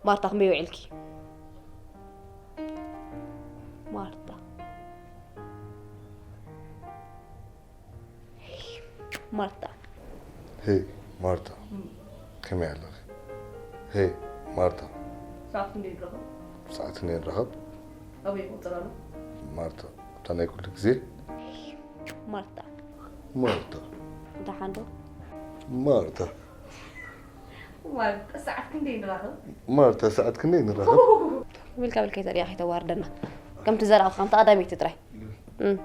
ማርታ፣ ከመይ ውዒልኪ? ማርታ። ማርታ። ሄይ ማርታ፣ እም። ከመይ ኣለኺ? ሄይ ማርታ። ሰዓት ክንደይ ንራኸብ? ሰዓት ክንደይ ንራኸብ? ኣበይ ቁጽር ኣሎ? ማርታ፣ እታ ናይ ኩሉ ግዜ? ማርታ። ማርታ። ደሓን ዶ? ማርታ። ማርታ፣ ሰዓት ክንደይ ንራኸብ? ማርታ፣ ሰዓት ክንደይ ንራኸብ? ብልካ ብልካ ተሪኣ ከይተዋርደና። ከምቲ ዘረኣኹ፣ ከምቲ ቀዳመይቲ ጥራይ። እም።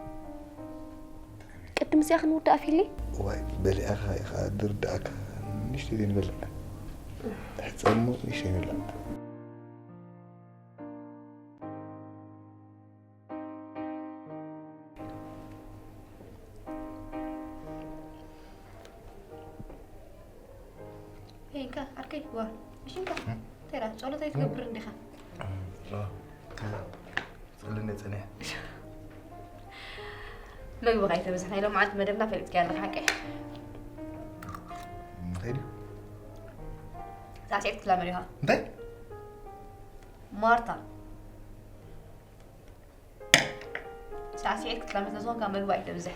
ቅድም እዚኣ ክንውዳእ ፊሊ? ዋይ፣ በሊዕኻ ኢኻ ድርዳእካ። ንእሽተይ ዘይንበልዕ። ሕጸሞ ንእሽተይ ንብልዕ። ሄይ፣ እንካ፣ ዓርከይ፣ ዋ፣ እሺ፣ እንካ። እም? ተራ፣ ጸሎት ኣይትገብርን ዲኻ? እም፣ ዋ፣ ከ-፣ ጸልነ ጸኒሐ። ሎሚ ብኻ ኣይተበዝሕ፣ ናይ ሎምዓንቲ መደብና ፈሊጥካዮ ኣለኻ፣ ሓቀይ? እንታይ ድዩ? ሳዕስዒት ክትላመድ ኢኻ። እንታይ? ማርታ። ሳዕስዒት ክትላመድ ስለዝኾንካ መግቢ ኣይተብዝሕ።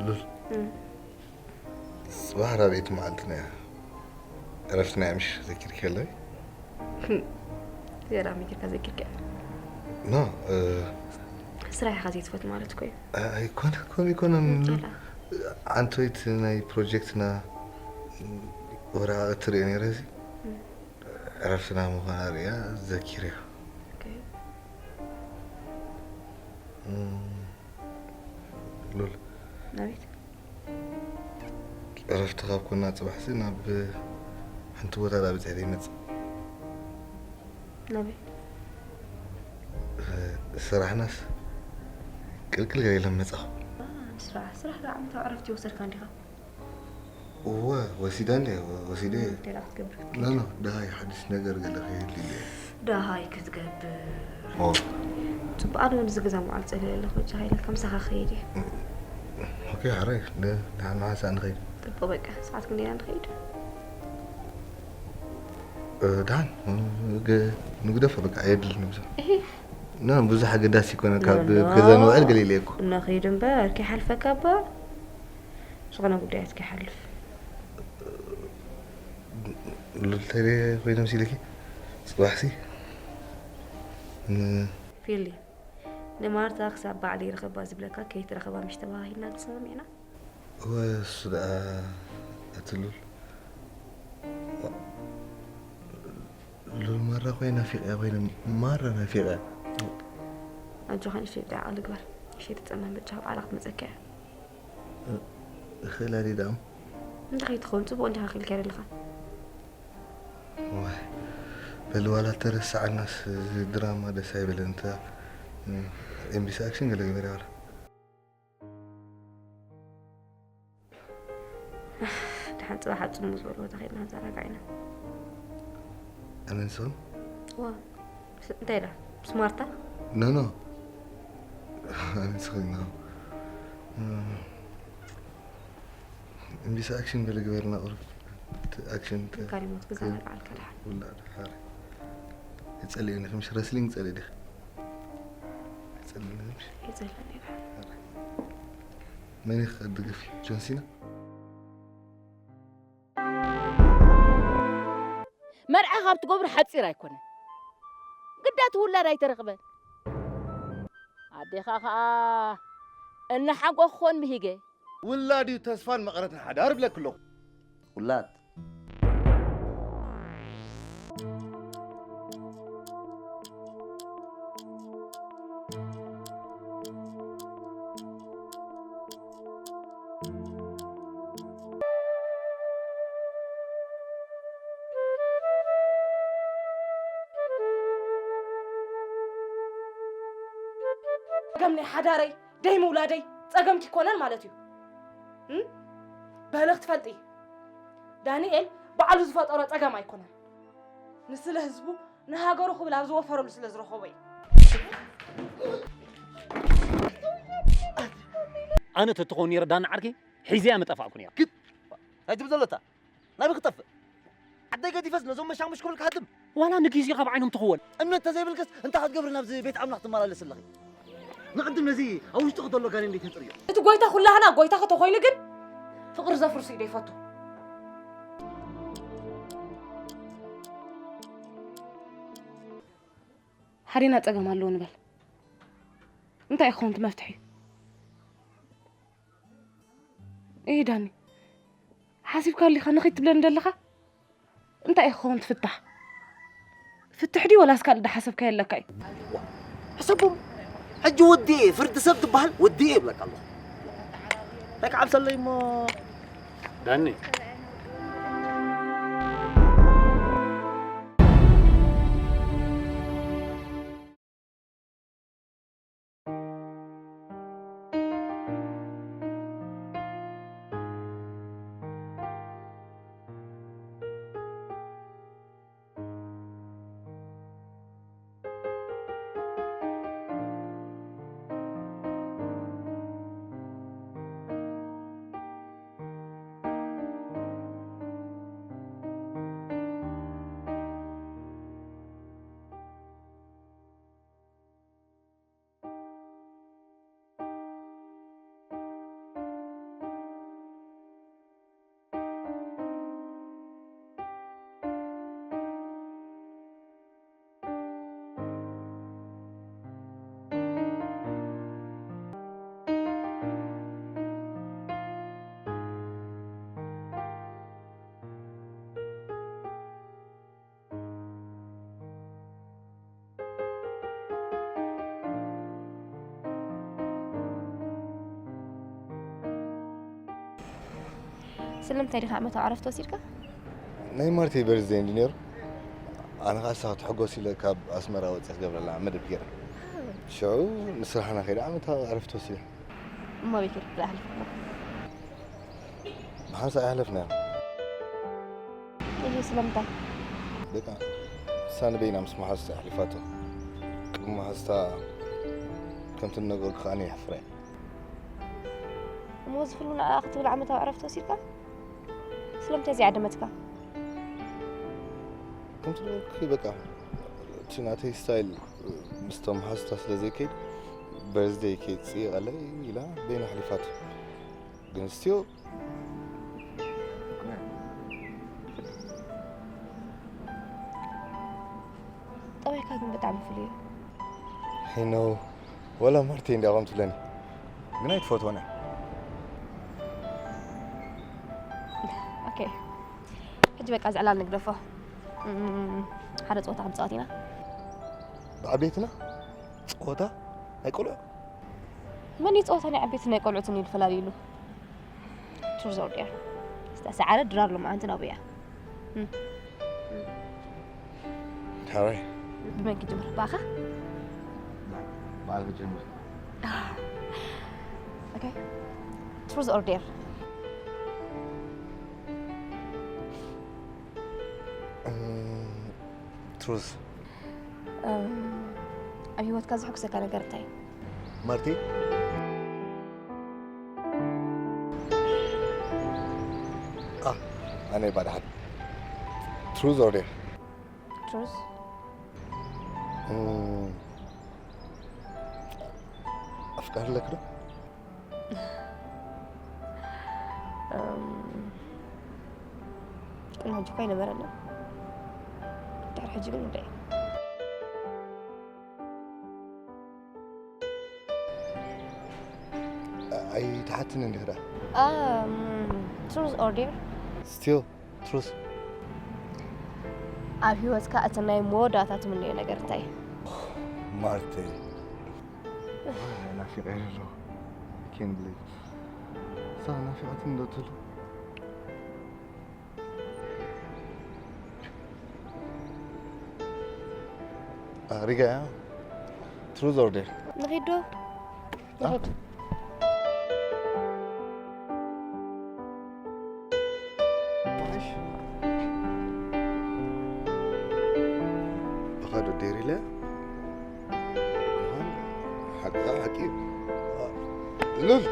ሉል፣ እም። ጽባሕ ራብዐይቲ መዓልትና እያ። ዕረፍትና እያ ምሽ ዘኪርኪ ኣለይ? እዚኣ ደኣ መኪርካ ዘኪርካ እያ። ኖ፣ እ፣ ስራሕ ኢኻ ዘይትፈቱ ማለት እኮ እዩ። እ፣ ኣይኮነ፣ ከምኡ ኣይኮነን። ሉል፣ ጨላ። ዓንተይቲ ናይ ፕሮጀክትና ወረቓቕቲ ትርእዮ ነይረ እዚ። እም። ዕረፍትና ምዃና ርእያ ዘኪርያ። ኦኬ። እም፣ ሉል። ኣቤት። ዕረፍቲ ካብ ኮና ጽባሕሲ ናብ ሓንቲ ቦታ ዳ በጺሐ ዘይመጽእ። ናበይ? እ፣ ስራሕናስ ቅልቅል ገለ ኢሎም መጻኹ። አ፣ ስራሕ፣ ስራሕ ደኣ ዓመታዊ ዕረፍቲ ይወሰድካ እንዲኻ? እወ፣ ወሲዳ እንድየ፣ ወ-፣ ወሲደ። እንታይ ደኣ ክትገብር ክትከይድ? ኖ፣ ኖ፣ ደሃይ ሓድሽ ነገር ገለ ከይህሉ ኢለ። ደሃይ ክትገብር? ኦ። ጽቡቕ፣ ኣነ እውን እዚ ገዛ ምውዓል ጸሊኤ ኣለኹ፣ በጃኻ ኢለካ ምሳኻ ክኸይድ እየ። ኦኬ፣ ሕራይ፣ ን-፣ ንሓ-፣ ንሓንሳእ ንኸይድ። ጽቡቕ፣ በቃ፣ ሰዓት ክንደይ ኢና ንኸይድ? እ፣ ደሓን፣ እ፣ ገ-፣ ንግደፎ፣ በቃ፣ ኣየድልን ብዙሕ። እሂ። ኖ፣ ብዙሕ ኣገዳሲ ይኮነ፣ ኖ፣ ካብ ኖ። ገዛ ንውዕል ገለ ኢለ እኮ። ንኸይድ እምበር፣ ከይሓልፈካ እባ። ዝኾነ ጉዳያት ከይሓልፍ። ሉል፣ ተለ ኮይኖም ሲልኪ፣ ጽባሕሲ ን- ፊሊ፣ ንማርታ ክሳብ ባዕለይ ይረኽባ ዝብለካ ከይትረኽባ ምሽ ተባሂልና ተሰማሚዕና። እወ፣ እሱ ደኣ እቲ ሉል። ሉል ማራ ኮይና ናፊቐያ ኮይነ ማራ ናፊቐያ። ኣጆኻ ንእሽተይ ጥንቃቐ ግበር። ንእሽተይ ተጸመም በጃኻ ባዕላ ክትመጸካ እያ። እ-፣ እኽእላ ድየ ደኣ? እንታይ ከይትኸውን ጽቡቕ እንዲኻ ክኢልካዮ ዘለኻ። ዋይ፣ በሊ ዋላ ተረስዓናስ እዚ ድራማ ደስ ኣይበለን። እንተ፣ እ፣ ኤምቢሲ ኣክሽን ገለ ግበርያ ዋላ። ደሓን ጽባሕ ኣብ ጽምው ዝበለ ቦታ ኸይድና ክንዘናጋዕ ኢና። ኣነ ንስኽን? ዋ፣ ምስ-፣ እንታይ ኢላ? ምስ ማርታ? ኖ፣ ኖ። ኣነ ንስኽን፣ ኖ። እ፣ እምቢስ ኣክሽን ገለ ግበርና ቁሩብ። እቲ ኣክሽን ተ-፣ ካሊሞት ክዛረብ ዓልካ ደሓን። ውላድ ሓረ። ይጸልዩ ዲኺ፣ ምሽ ረስሊንግ ጸልዩ ዲኺ? ይጸልዩ ዲኺ ምሽ? ይጸልዩ ዲኺ? ሓረ። መን ኢኺ ክትድግፊ? ጆን ሲና? መርዓ ካብ ትገብሩ ሓጺር ኣይኮነን። ግዳ እቲ ውላድ ኣይተረኽበን። ኣዴኻ ኸኣ እናሓጎኹ ክኾን ምሂገ። ውላድ እዩ ተስፋን መቐረትን ሓዳር እብለኪ ኣለኹ። ውላድ። ጸገም ናይ ሓዳረይ ደይ ምውላደይ ጸገም ኪኮነን ማለት እዩ። እም? በሊ ክትፈልጢ፣ ዳንኤል ባዕሉ ዝፈጠሮ ጸገም ኣይኮነን። ንስለ ህዝቡ ንሃገሩ ክብል ኣብ ዝወፈረሉ ስለ ዝረኸቦ እዩ። ኣነ ተትኸውን ነይረ ዳኒ ዓርከይ፣ ሒዘያ ምጠፋእኩ ነይረ። ግድ! እንታይ ትብል ዘሎ እታ? ናበይ ክጠፍእ? ዓደይ ገዲፈስ ነዞም መሻሙሽ ክብል ክሃድም? ዋላ ንግዜ ካብ ዓይኖም ትኽወል። እምነት ተዘይብልክስ እንታይ ክትገብሪ ናብዚ ቤት ኣምላኽ ትመላለስ ኣለኺ? ንቕድም ነዚ ኣብ ውሽጥኺ ዘሎ ጋኔን እንዴት ተጽርዮ? እቲ ጎይታ ኩላህና ጎይታ ከተኾይኑ ግን ፍቕሪ ዘፍርሱ እዩ ዘይፈቱ። ሓዲና ጸገም ኣለዎ ንበል። እንታይ ይኸውን እቲ መፍትሒ? እይ ዳኒ፣ ሓሲብካ ኣሊኻ ንኸይድ ትብለኒ ደለኻ? እንታይ እዩ ክኸውን ትፍታሕ? ፍትሕ ድዩ ወላስ ካልእ ዝሓሰብካዮ ኣለካ እዩ? ሕሰቦም። ሕጂ ወዲኤ፣ ፍርዲ ሰብ ትበሃል ወዲኤ ይብለካ ኣለኹ። እንታይ ክዓብሰለይ እሞ፣ ዳኒ። ስለምንታይ ዲኻ ዓመታዊ ዕረፍቲ ወሲድካ? ናይ ማርተይ በርዝደይ እንዲ ነይሩ፣ ኣነ ኸዓ ንሳ ክትሕጎስ ኢለ ካብ ኣስመራ ወፂአ ክገብረላ መደብ ገይረ። ሽዑ ንስራሕና ከይደ ዓመታዊ ዕረፍቲ ወሲደ። እሞ ኣበይ ከይድኩም ኣሕሊፍኩሞ? ብሓንሳእ ኣይሓለፍናዮ። እሂ፣ ስለምንታይ? በቃ ንሳ ንበይና ምስ መሓዝታ ኣሕሊፋቶ። ቅድሚ መሓዝታ ከምቲ ዝነገርኩ ከኣ የሕፍራ እየ። እሞ እዚ ኩሉ ንዓኣ ክትብል ዓመታዊ ዕረፍቲ ወሲድካ? ስለምንታይ ዘይዓደመትካ? ከምቲ ዝበልኩ በቃ እቲ ናተይ ስታይል ምስቶም መሓዝታ ስለ ዘይከይድ በርዝደይ ከይጽይቐለይ ኢላ በይና ኣሕሊፋቶ። ግን ስቲል ጠባይካ ግን ብጣዕሚ ፍሉይ እዩ። I know። ወላ ማርተይ እንዲያ ከም ትብለኒ። ግን ኣይትፈትዎን እያ። ኦኬ። ሕጂ በቃ እዚ ዕላል ንግደፎ። እም፣ ሓደ ጸወታ ክንጻወት ኢና። ብዓበይትና? ጸወታ? ናይ ቆልዑ? መን እዩ ጸወታ ናይ ዓበይትን ናይ ቆልዑትን ኢሉ ፈላልዩሉ? ትሩዝ ኦር ዴር። ዝተሰዓረ ድራር ሎማዓንቲ ናብያ። እም። ሓራይ። ብመን ክጅምር? ብኣኻ? በዓል ክጅምር። ኦኬ። ትሩዝ ኦር ዴር? እም፣ ትሩዝ። እም፣ ኣብ ህይወትካ ዘሐጉሰካ ነገር እንታይ እዩ? ማርቲ? ኣ፣ ኣነ ባዳ ሓደ። ትሩዝ ኦር ዴር? ትሩዝ። እም፣ ኣፍቃሪ ኣለኪ ዶ? እም፣ ቅድሚ ሕጂ እኮ ኣይነበረን። ድሕሪ ሕጂ ግን እንድዒ። ኣይትሓትንን ዲኺ ደኣ? እም፣ ትሩዝ ኦር ዴር? ስቲል ትሩዝ። ኣብ ህይወትካ እቲ ናይ መወዳእታ ትምነዮ ነገር እንታይ እዩ? ማርተይ። ናፊቐ ኣለኹ። ኬን ብሊቭ። እሳ ናፊቓትኒ ዶ ትህሉ? ሪጋ እያ። ትሩዝ ኦር ዴር? ንኺድ ዶ? ኣ? ንኺድ። እሺ። ብኻዶ ዴር ኢለ። ምዃን ሓቂ፣ ሓቂ እዩ። ሉል።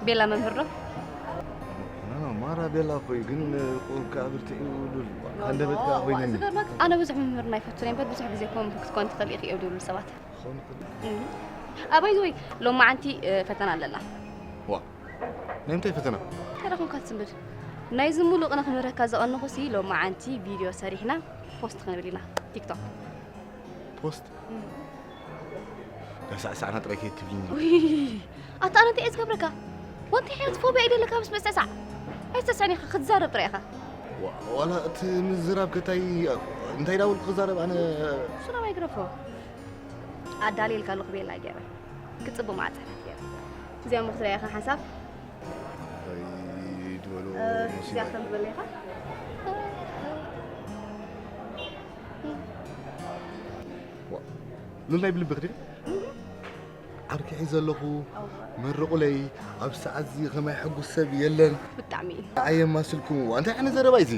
ቤላ መምህር ዶ? ማራ ቤላ እኮ እዩ ግን እኮ ብርትዒ ሉል ሃንደበትካ ኮይነኒ። ኣነ ብዙሕ መምህር ናይ ፈቱን እምበር ብዙሕ ግዜ ኮም ክትኮን ትኽእል ኢኺ እዮም ዝብሉ ሰባት። ኣባይ ዝወይ ሎማዓንቲ ፈተና ኣለና። ዋ ናይ ምንታይ ፈተና? ተረኹምካ ትስምብል ናይዚ ሙሉእ ቅነ ክምህረካ ዘቐንኹሲ ሎማዓንቲ ቪድዮ ሰሪሕና ፖስት ክንብል ኢና ቲክቶክ። ፖስት ሳዕሳዕና ጥራይ ከይትብልኒ። ኣታ ኣነ እንታይ እየ ዝገብረካ? ወንቲ ሕያት ፎብያ ይደለካ ምስ መስተሳዕ ኣይስተስዕን ኢኻ ክትዛረብ ጥራይ ኢኻ። ዋላ እቲ ምዝራብ ከታይ እንታይ ዳውል ክዛረብ ኣነ ሱና ማይክሮፎ ኣዳልየልካ ኣለኹ ቤላ ገይረ ክጽቡ ማዕጸናት ገይረ እዚኣ ምኽትሪያ ኢኻ ሓንሳብ ድበሎ እዚኣ ከም ዝበለ ኢኻ ሉል ናይ ብልቢ ክዲ ዓርኪ ሒዘ ኣለኹ መርቑለይ ኣብ ሰዓት እዚ ከማይ ሕጉስ ሰብ የለን ብጣዕሚ እዩ ኣየማስልኩም እንታይ ዓይነት ዘረባ እዚ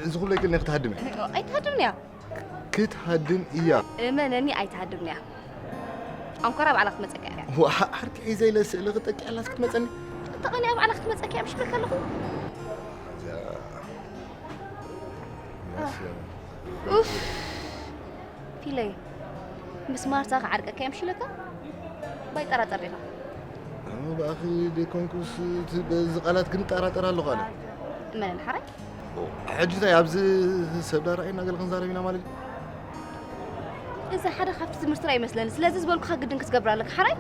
እዚ ኩሉ ይክል ክትሃድም እያ ኣይትሃድምንያ ክትሃድም እያ እመነኒ ኣይትሃድምንያ ኣንኮራ ባዕላ ክትመፀካ እያ ዓርኪ ሒዘ ኢለ ስእሊ ክጠቅዐላስ ክትመፀኒ ተቐኒያ ባዕላ ክትመፀካ እያ ምሽ ብልካ ኣለኹ ኡፍ ፊለይ ምስ ማርታ ክዓርቀካ እዮም ሽለካ ባይጠራጠር ዲኻ ብኣኺ ደይኮንኩስ በዚ ቃላት ግን ጠራጠር ኣለኹ ኣነ መን ሓራይ ሕጂ እንታይ ኣብዚ ሰብ ዳራይ እናገለ ክንዛረብ ኢና ማለት እዩ እዚ ሓደ ካብቲ ትምህርቲ ራ ይመስለኒ ስለዚ ዝበልኩካ ግድን ክትገብር ኣለካ ሓራይ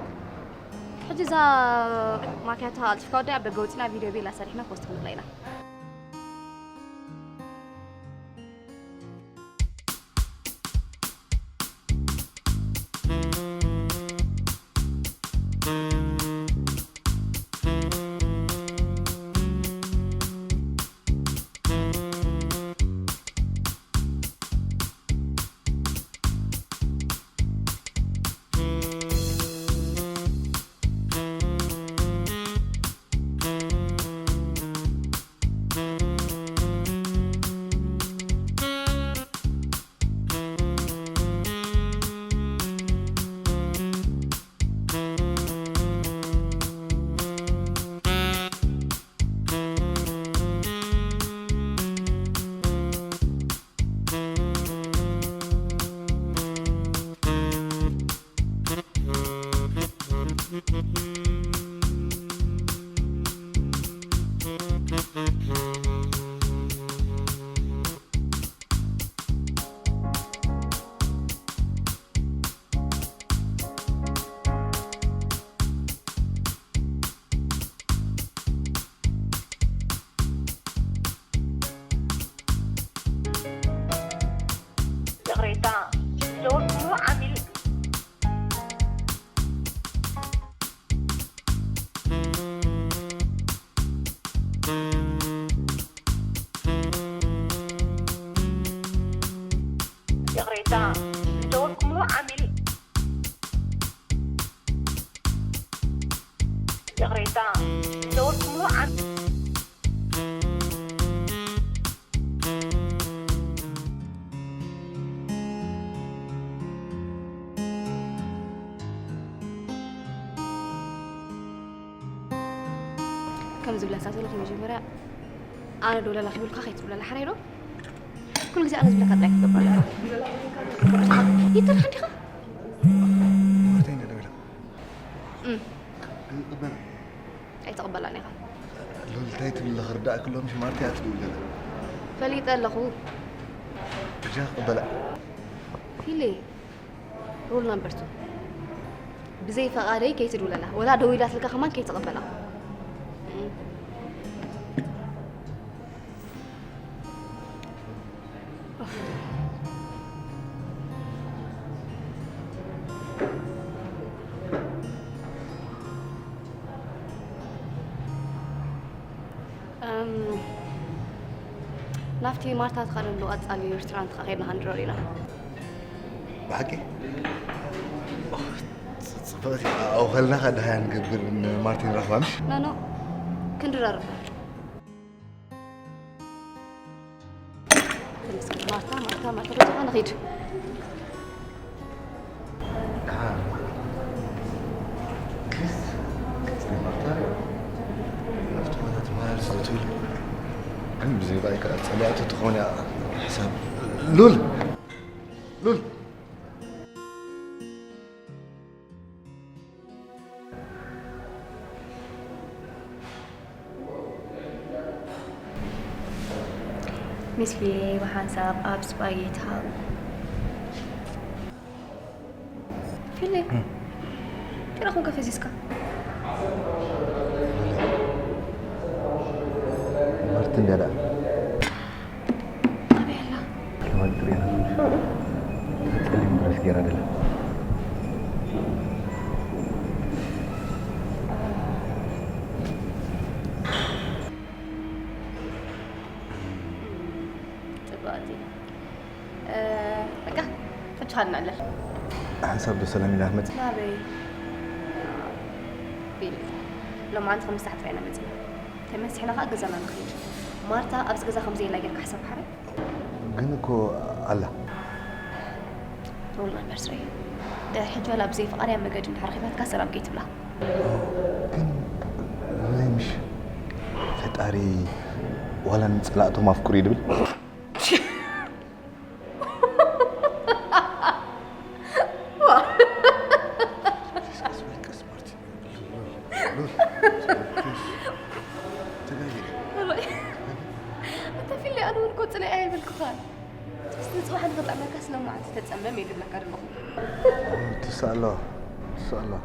ሕጂ እዛ ማኪያቶ ኣልፅፍካ ወዲ ኣብ ደገ ወፂና ቪድዮ ቤላ ሰሪሕና ፖስት ክንብላ ኢና ይቕሬታ ዝደወልኩምሉ ዓሚል ይቕሬታ ዝደወልኩምሉ ዓሚል ይቕሬታ ዝደወልኩምሉ ዓሚል ከም ዝብለካ ዘለኹ መጀመርያ ኣነ ደውለላ ክብልካ ከይትብለላ ሓራይ ዶ ኩሉ ግዜ ኣነ ዝብለካ ጥራይ ክትገብር ኣለካ ይትርሓ እንዲኻ ማርተይ ነደውላ ኣይትቕበላን ኢኻ ሎልታይ ትብል ክርዳእ ክሎ ምሽ ማርተይ ኣትድውለላ ፈሊጠ ኣለኹ እጃ ክቕበላ ፊሊ ሩል ናምበር ቱ ብዘይ ፈቓደይ ከይትድውለላ ወላ ደዊላትልካ ከማን ከይትቕበላ ናብቲ ማርታ ትኸደሉ ቀፃሊ ሬስቶራንት ከ ከድና ክንድረር ኢና ብሓቂ ጽብቕቲ ኣብኸልና ከ ድሃያ ንገብር ማርቲን ረኽባንሽ ኖኖ ክንድረር ማርታ ማርታ ማርታ በጃኻ ንኺድ ደሓን ክስ ብዘይ ባይካ ጸሊኣቶ ትኾን እያ። ሕሳብ ሉል፣ ሉል። ሚስ ፊሌ ብሓንሳብ ኣብ ስፓጌታ። ፊሌ፣ ጭራኹም ከፈዚዝካ። ማርቲ እንድያ ደኣ። ኣበይ ኣላ? ለማድ ጥሪና። ጸሊም ድረስ ገይራ ደላ። ጽብቕቲ። እ፣ በቃ፣ ሕጂ ኻድ ንዕለል። ሓንሳብ ዶ ሰላም ኢላ መጽ- ናበይ? ቢል፣ ሎማዓንቲ ክምሳሕ ጥራይ ኢና መጺና። ተመሲሕና ኸዓ ገዛና ንኸይድ። ማርታ ኣብዚ ገዛ ከም ዘየላ ጌርካ ሕሰብ ሓረ። ግን እኮ ኣላ። ሮል ናምበር ስሪ። ድሕሪ ሕጂ ዋላ ብዘይ ፍቓድ እያ መገዲ እንድሕር ረኺባትካ ሰላም ከይትብላ። ግን ሉለይ ምሽ ፈጣሪ ዋላ ንጸላእቶም ኣፍቅሩ እዩ ድብል። ቀስ በል፣ ቀስ ማርቲ። ሉል፣ ሉል፣ ሉል፣ ፕሊዝ። ተጋጊ። ኣታ ፊሊ፣ ኣነ እውን እኮ ጽንዒ ኣይበልኩኻን። እስቲ ንጽባሕ ንኽጥዕመካ ስለ መዓልቲ ተጸመም እየ ዝብለካ ዘለኹ። ትስእ ኣለዋ፣ ትስእ ኣለዋ።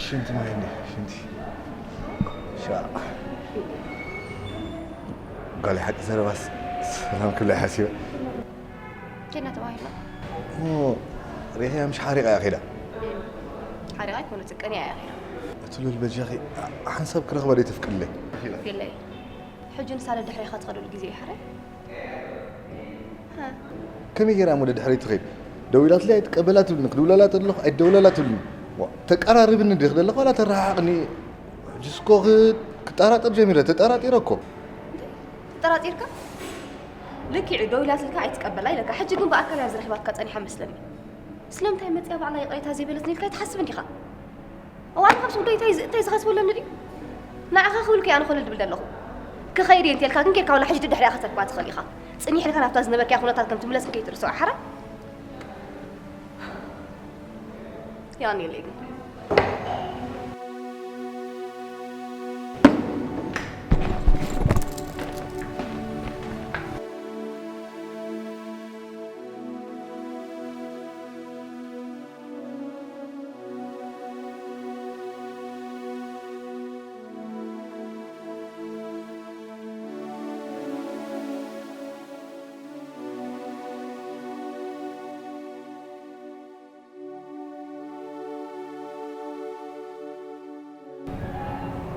ሽንቲ ማይ እንዴ፣ ሽንቲ። ሻ። ጓል ሓቂ ዘረባስ ሰላም ክብላ ሓሲበ። ኬና ተባሂላ። ኦ፣ ሪሕያ ምሽ ሓሪቓ እያ ኸይዳ። ሓሪቓ ኣይኮነትን፣ ቀንያ እያ ኸይዳ። እቲ ሉል በጃኺ ሓንሳብ ክረኽባ ዶ ተፍቅድለይ? የለይ። ሕጂ ንሳ ደድሕሪኻ ትኸደሉ ግዜ እዩ ሓራይ። ሃ። ከመይ ገይራ እሞ ደድሕረይ ትኸይድ? ደዊላትለይ ኣይትቀበላ ትብልኒ፣ ክድውለላ ተለኹ ኣይትደውለላ ትብልኒ። ዋ፣ ተቀራርብኒ ድኽ ዘለኹ ዋላ ተረሓሓቕኒ? ሕጂ እስኮ ክ-፣ ክጠራጠር ጀሚረ፣ ተጠራጢረ እኮ። እንታይ? ተጠራጢርካ? ልክዕ እዩ፣ ደዊላትልካ ኣይትቀበላ ኢለካ። ሕጂ ግን ብኣካል እያ ዝረኺባትካ ጸኒሓ መስለኒ። ስለምንታይ መጽያ ባዕላ ይቕሬታ ዘይበለትኒ ኢልካ ኣይትሓስብን ዲኻ? እዋን ካብ ስጉዳይ እንታይ ዝ-፣ እንታይ ዝኸስበለኒ ድዩ? ንዓኻ ክብል ከይ ኣነ ኮለል ድብል ደለኹ። ክኸይድ እየ እንተልካ ግን ጌርካ ዋላ ሕጂ ድድሕሪኣ ከተርክባ ትኽእል ኢኻ። ጽኒሕ ኢልካ ናብታ ዝነበርካያ ኩነታት ከም ትምለስ ከይትርስዖ ሓራ። ያኔ ለይ ግን።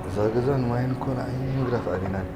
እዛ ገዛ ንማይን እኮ ንዓይኒ ምግዳፍ ኣቢናን።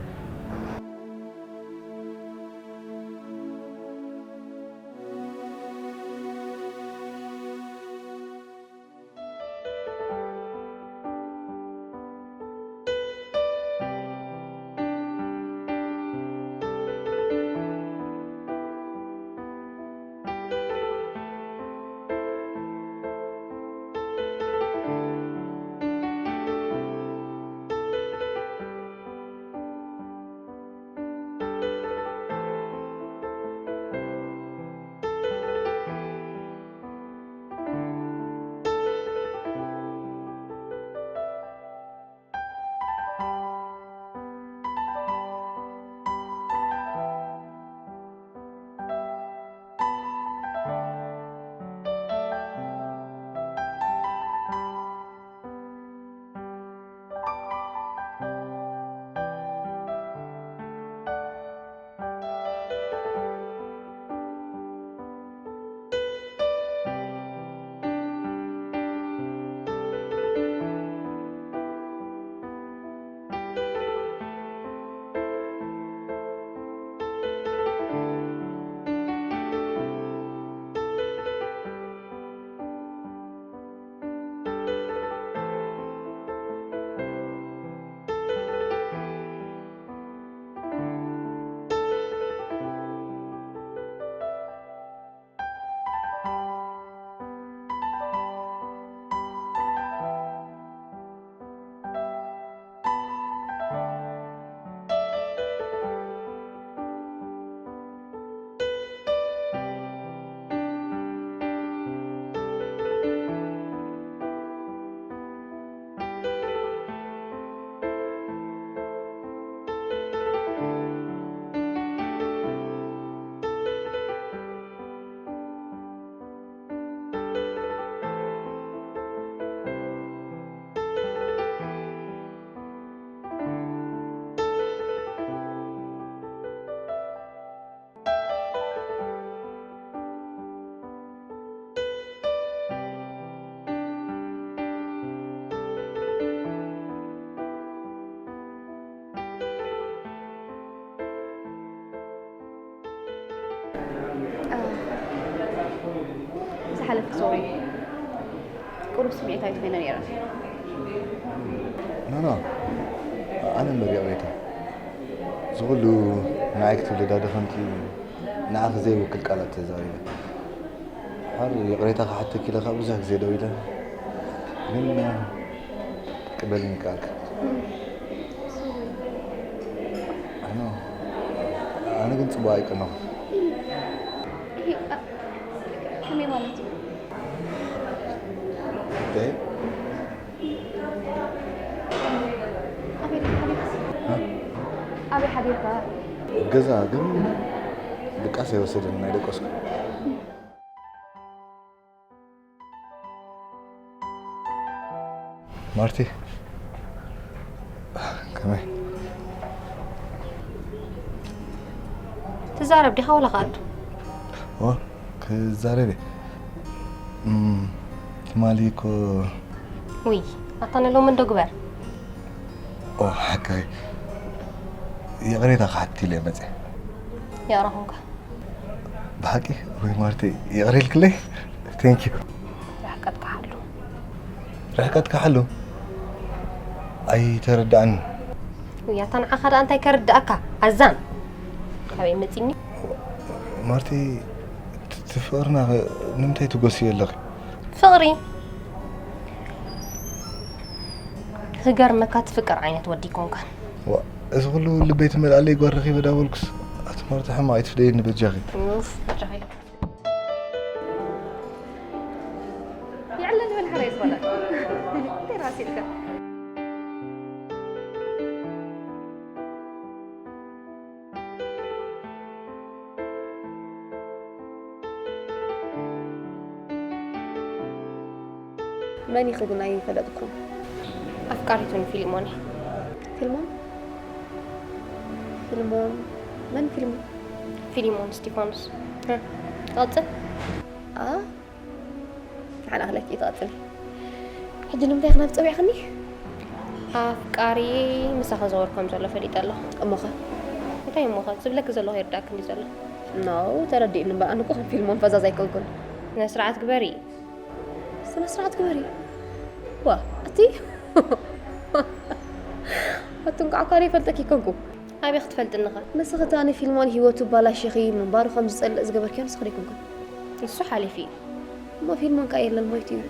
ቁሩብ ስምዒታዊት ኮይነ ነይረ። ኖ፣ ኖ። ኣነ እምበር ይቕሬታ። እዚ ኩሉ ንዓይ ክትብሊ ዶ ደኸምኪ? ንዓኺ ዘይውክል ቃላት ተዛሪበ። ሓር ይቕሬታ ክሓተኪ ኢለ ካብ ብዙሕ ግዜ ደው ኢለ። ግን ቅበልኒ ቃልካ። ኣኖ፣ ኣነ ግን ጽቡቕ ኣይቀናኹ። ከመይ ማለት እዩ? እንታይ? ኣበይ ሓዲርካ? ኣበይ ሓዲርካ? ገዛ ግን ድቃስ ኣይወሰደን ናይ ደቀስኩ። ማርቲ፣ ከመይ? ትዛረብ ዲኻ ወላ ከኣቱ? ኦ፣ ክዛረብ እየ። እም፣ ትማሊ እኮ ውይ፣ ኣታ ንሎሚ እንዶ ግበር። ኦ፣ ሓቀይ። ይቕሬታ ክሓትት ኢለ መጸ። ይቕረ ኹንካ። ብሓቂ? ወይ ማርተይ፣ ይቕረ ኢልክለይ? Thank you። ርሕቀትካ ሓሉ። ርሕቀትካ ሓሉ? ኣይተረዳእኒ። ውይ፣ ኣታ ንዓኻ ደኣ እንታይ ከርድኣካ? ኣዛን። ካበይ መጺኒ? ማርተይ፣ ት-፣ እቲ ፍቕርና ኸ ንምንታይ ትጎስዮ ኣለኺ? ፍቕሪ? ክገርመካ ትፍቅር ዓይነት ወዲ ኣይኮንካን። ዋ፣ እዚ ኩሉ ልበይ ትመልኣለይ ጓል ረኺበ ዳበልኩስ፣ ኣቲ ማርታ ሕማቕ ኣይትፍደየኒ በጃኺ። ኡፍ፣ በጃኺ። ይዕለ ንብል ሓራይ ዝኾነ። እንታይ ራስ ኢልካ? መን ኢኺ ግን ኣይፈለጥኩን። ኣፍቃሪቱ ንፊልሞን እየ። ፊልሞን? ፊልሞን? መን ፊልሞን? ፊልሞን እስጢፋኖስ። እ፣ ትቐጽል? ኣ? ንሓና ክለኪ ትቐጽል። ሕጂ ንምንታይ ክናብ ጸዊዕኽኒ? ኣፍቃሪ ምሳኺ ዘወር ከም ዘሎ ፈሊጠ ኣለኹ። እሞኸ? እንታይ እሞኸ? ዝብለኪ ዘለኹ ይርዳእኪ እንዲ ዘሎ። ኖ፣ ተረዲእኒ እምበር፣ ኣነ እኮ ከም ፊልሞን ፈዛዝ ኣይኮንኩን። ስነ ስርዓት ግበሪ። ስነ ስርዓት ግበሪ። ዋ፣ ኣቲ ኣቲ እንቋዕ እኳ ዘይፈልጠኪ ኮንኩ። ኣበይ ክትፈልጥኒ ኸ? ንስኺ እታ ንፊልሞን ህይወቱ ባላሽኺ ምንባሩ ከም ዝጸልእ ዝገበርክዮ ንስኺ ዶ ኣይኮንኩን? ንሱ ሓሊፉ እዩ። እሞ ፊልሞን ከኣ የለን ሞይቱ እዩ።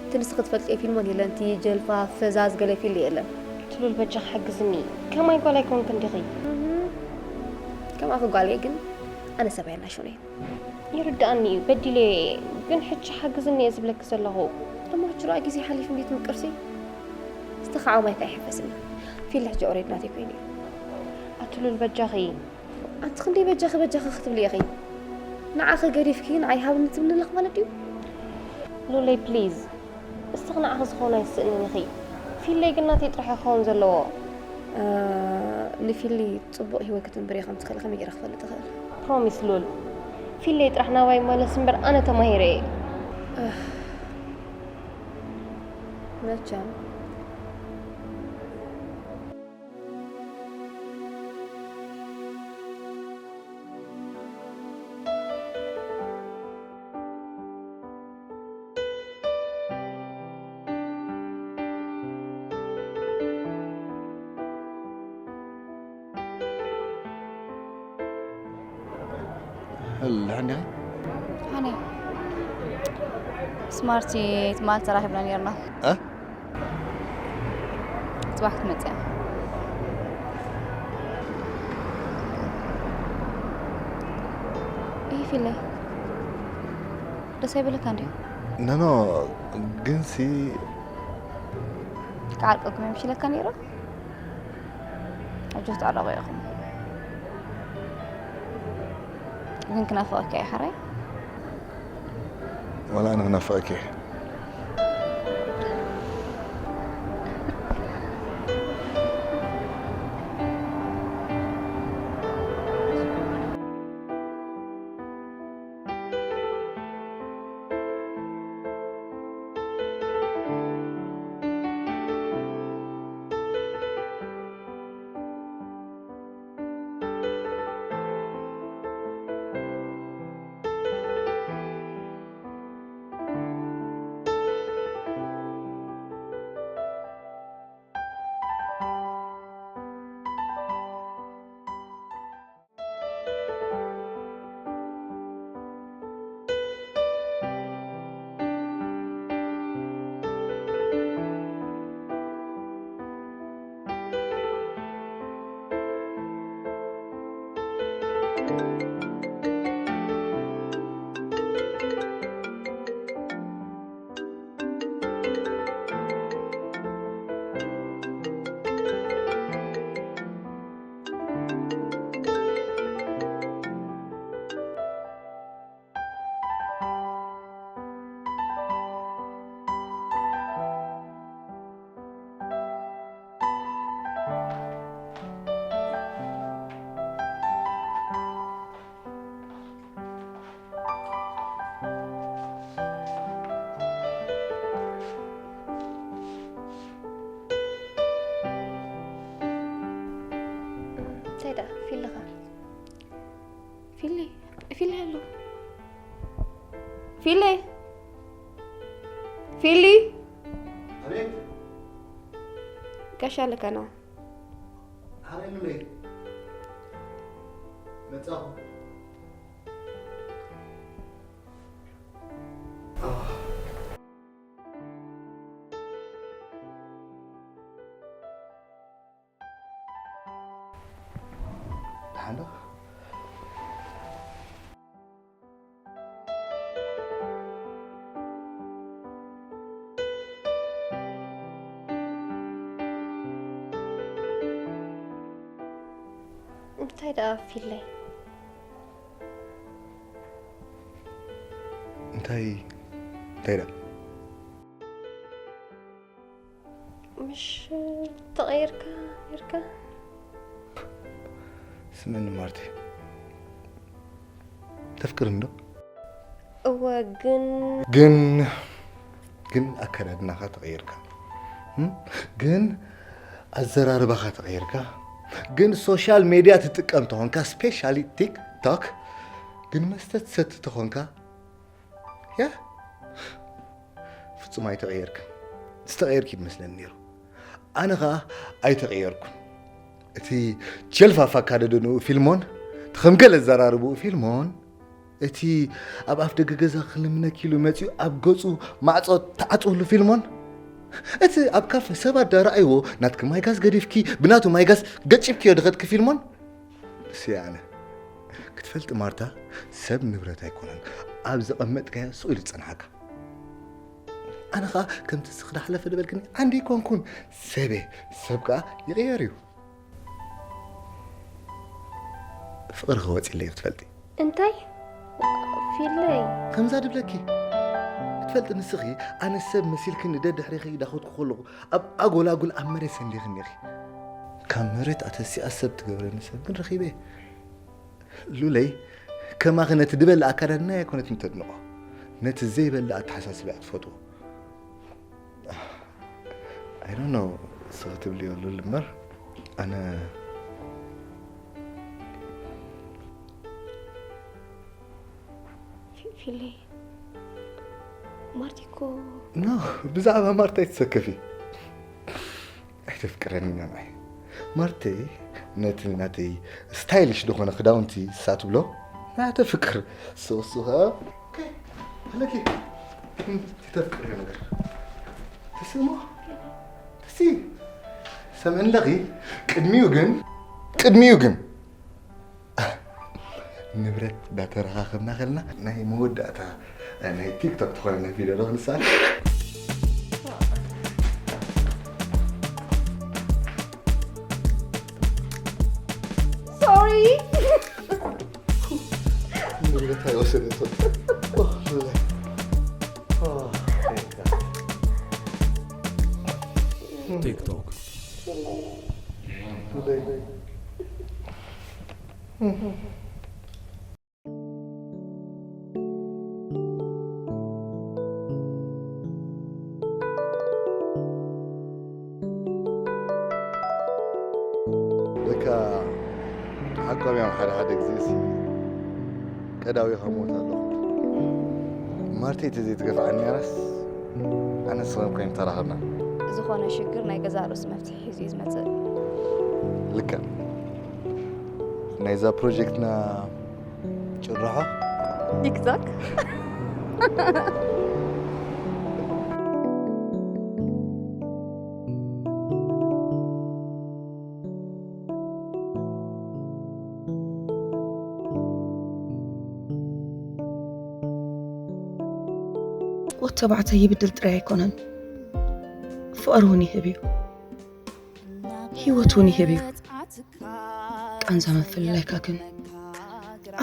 እቲ ንስኺ ትፈልጥዮ ፊልሞን የለን፣ እቲ ጀልፋፍ፣ ፈዛዝ ገለ ፊል የለን። ትሉል በጃኺ ሓግዝኒ። ከማይ ጓል ኣይኮንክን ዲኺ? እህ፣ ከማኺ ጓል እየ ግን ኣነ ሰብኣይ ኣናሹን እየ። ይርድኣኒ እዩ፣ በዲለ እየ፣ ግን ሕጂ ሓግዝኒ እየ ዝብለኪ ዘለኹ። እሞ ሕጂ ደኣ ግዜ ሓሊፉ እንዴት ምቅርሲ? ዝተኻዕወ ማይ ከኣ ኣይሕፈስን እዩ። ፊል ሕጂ ኦሬድ ናተይ ኮይኑ እዩ። ኣቲ ሉል በጃኺ። ኣንቲ ክንደይ በጃኺ በጃኺ ክትብሊ ኢኺ? ንዓኺ ገዲፍኪ ንዓይ ሃብኒ ትብልኒ ኣለኺ ማለት ድዩ? ሉለይ ፕሊዝ። እስኺ ንዓኺ ዝኸውን ኣይስእንን ኢኺ። ፊለይ ግን ናተይ ጥራሕ እዩ ክኸውን ዘለዎ። እ፣ ንፊሊ ጽቡቕ ህይወት ክትንብሪ ከም ትኽእሊ ከመይ ገይረ ክፈልጥ እኽእል? ፕሮሚስ ሉል። ፊለይ ጥራሕ ናባይ ይመለስ እምበር ኣነ ተማሂረ እየ። እህ፣ መቸም። ደሓን ዲኻ? ደሓን እየ። ስማርቲ ትማል ተራኺብና ነይርና። እ? ጽባሕ ክትመጽእ እያ። ይህ ፊለይ ደስ ኣይበለካ እንድዩ? ኖ፣ ኖ፣ ግንሲ ክዓርቀኩም እዮም ሽለካ ነይሩ። ሕጂ ክትዕረቑ ኢኹም። ግን ክናፍቐካ እየ ሓራይ። ዋላ ኣነ ክናፍቐኪ እየ። ፊሊ! ፊሊ! ኣቤት። ጋሻ ልከና። ኣረ ሉለይ። መጻኹ። ደሓን ዶ? እንታይ ደኣ ፊለይ? እንታይ እንታይ ደኣ? ምሽ ተቐይርካ ነርካ? ስምዕኒ ማርቲ፣ ተፍቅርኒ ዶ? እወ ግን ግን ግን ኣከዳድናኻ ተቐይርካ፣ እም? ግን ኣዘራርባኻ ተቐይርካ፣ ግን ሶሻል ሜድያ ትጥቀም ተኾንካ፣ ስፔሻሊ ቲክቶክ፣ ግን መስተ ትሰቲ ተኾንካ፣ ያ ፍጹም ኣይተቐየርክን። ዝተቐየርክ ይመስለኒ ነይሩ። ኣነ ኸኣ ኣይተቐየርኩን። እቲ ጀልፋፍ ኣካደድንኡ ፊልሞን፣ እቲ ከም ገለ ዘራርብኡ ፊልሞን፣ እቲ ኣብ ኣፍ ደገ ገዛ ክልምነኪ ኢሉ መጺኡ ኣብ ገጹ ማዕጾ ተዓጽውሉ ፊልሞን፣ እቲ ኣብ ካፈ ሰባት ዳረኣይዎ ናትኪ ማይጋዝ ገዲፍኪ ብናቱ ማይጋዝ ገጭብክዮ ድኸድኪ ፊልሞን፣ ንሱ እየ ኣነ። ክትፈልጢ ማርታ፣ ሰብ ንብረት ኣይኮነን። ኣብ ዘቐመጥካዮ ስቕ ኢሉ ዝጸንሓካ። ኣነ ኸኣ ከምቲ ስኽ ዳሕለፈ ድበልክኒ ዓንዲ ኣይኮንኩን። ሰበ ሰብ ከኣ ይቕየር እዩ። ፍቕሪ ክወጽ ኢለ እየ ክትፈልጢ። እንታይ ፊለይ? ከምዛ ድብለኪ ክትፈልጢ ንስኺ ኣነ ሰብ መሲልክኒ ደድሕሪኺ ዳኸትኩ ከለኹ ኣብ ኣጎላጉል ኣብ መሬት ሰንዲኽኒ ኢኺ። ካብ መሬት ኣተሲኣ ሰብ ትገብረኒ ሰብ ግን ረኺበ። ሉለይ ከማኺ ነቲ ዝበልዕ ኣካዳድናይ ኣይኮነትን ተድንቖ፣ ነቲ ዘይበልዕ ኣተሓሳስባይ እያ ትፈትዎ። I don't know ንስኺ ትብልዮ ሉል እምበር ኣነ ፊለይ ማርቲኮ ኖ ብዛዕባ ማርታ ኣይትሰከፊ። ኣይተፍቅረኒ ኢና ንዓይ። ማርተይ ነቲ ናተይ ስታይሊሽ ዝኾነ ክዳውንቲ ንሳ ትብሎ ንዓይ ተፍቅር። ሶሱ ኸኣ ኣለኪ ተፍቅርዮ ነገር ተስሞ ተሲ ሰምዕለኺ ቅድሚኡ ግን ቅድሚኡ ግን ንብረት እንዳተረኻኸብና ከለና ናይ መወዳእታ ናይ ቲክቶክ ዝኾነ ናይ ቪድዮ ዶ ክንስኣል? ሶሪ ንብረት ኣይወሰደቶ። ቲክቶክ ለካ ሓቆም እዮም ሓደ ሓደ ግዜ ሲ ቀዳዊኻ ሞት ኣለኹ። ማርተይ ተዘይትገፍዓኒ ነይራስ ኣነ ስኸም ኮይን ተራኸብና። ዝኾነ ሽግር ናይ ገዛእ ርእሱ መፍትሒ ሒዙ እዩ ዝመጽእ። ልክዕ ናይዛ ፕሮጀክትና ጭርሖ ዲክዛክ ወዲ ተባዕታይ ይብድል ጥራይ ኣይኮነን፣ ፍቕሪ እውን ይህብ እዩ፣ ህይወት እውን ይህብ እዩ። ቃንዛ ምፍልላይካ ግን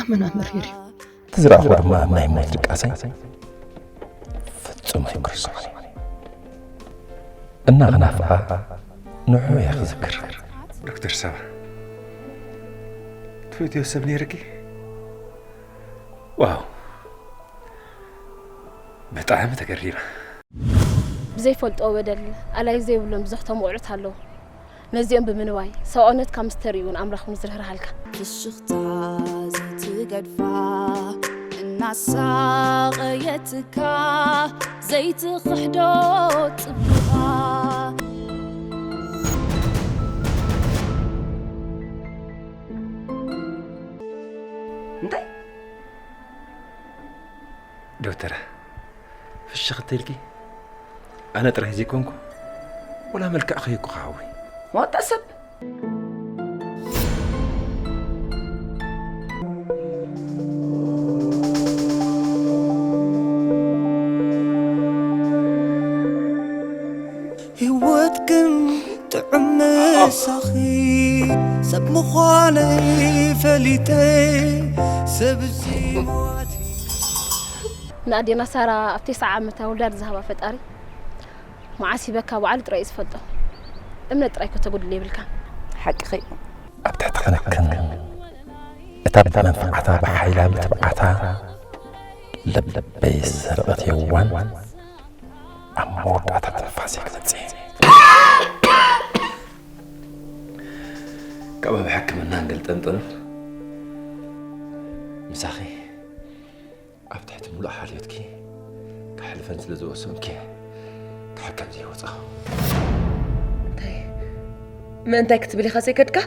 ኣመና መሪር እዩ። እቲ ዝረኣኹ ድማ ናይ ሞት ድቃሰይ ፍጹም ኣይክርስዖን እዩ። እና ክናፍቓ ንዕኡ እየ ክዝክር። ዶክተር ሳባ ትፈትዮ ሰብ ነይርኪ? ዋው ብጣዕሚ ተገሪመ። ብዘይፈልጥዎ በደል ኣላይ ዘይብሎም ብዙሕ ተመቑዑት ኣለዉ። ነዚኦም ብምንባይ ሰብኣውነትካ ምስ ተርእዩ እውን ኣምላኽ እውን ዝርህርሃልካ። ፍሽኽታ ዘይትገድፋ ናሳቐየትካ ዘይትኽሕዶ ጽቡቓ። እንታይ? ዶክተር፣ ፍሽኽ እንተይልኪ፣ ኣነ ጥራይ ዘይኮንኩ፣ ወላ መልክዕኺ እኮ ሓዊ። ወጣ ሰብ። ህይወት ግን ጥዑም ምሳኺ፣ ሰብ ምዃነይ ፈሊጠ፣ ሰብ እዚ ሞት ንኣዴና ሳራ ኣብ ተስዓ ዓመታ ውላድ ዝሃባ ፈጣሪ መዓስ ሂበካ ባዕሉ ጥራይ እዩ ዝፈልጦ። እምነት ጥራይ ከተጉድል የብልካን። ሓቅኺ እዩ። ኣብ ትሕቲ ክንክን እታ ብመንፍዓታ ብሓይላ ብትብዓታ ልበይ ዝሰረቐት የዋን ኣብ መወዳእታ ትንፋሰይ ክትመጽእ እየ። ካብ ኣብ ሕክምና እንገልጠንጥን ምሳኺ ኣብ ትሕቲ ሙሉእ ሓልዮትኪ ክሕልፈን ስለ ዝወሰንኪ ክሕከም ዘይወፃኹ። እንታይ ምእንታይ ክትብል ኢኻ ዘይከድካ?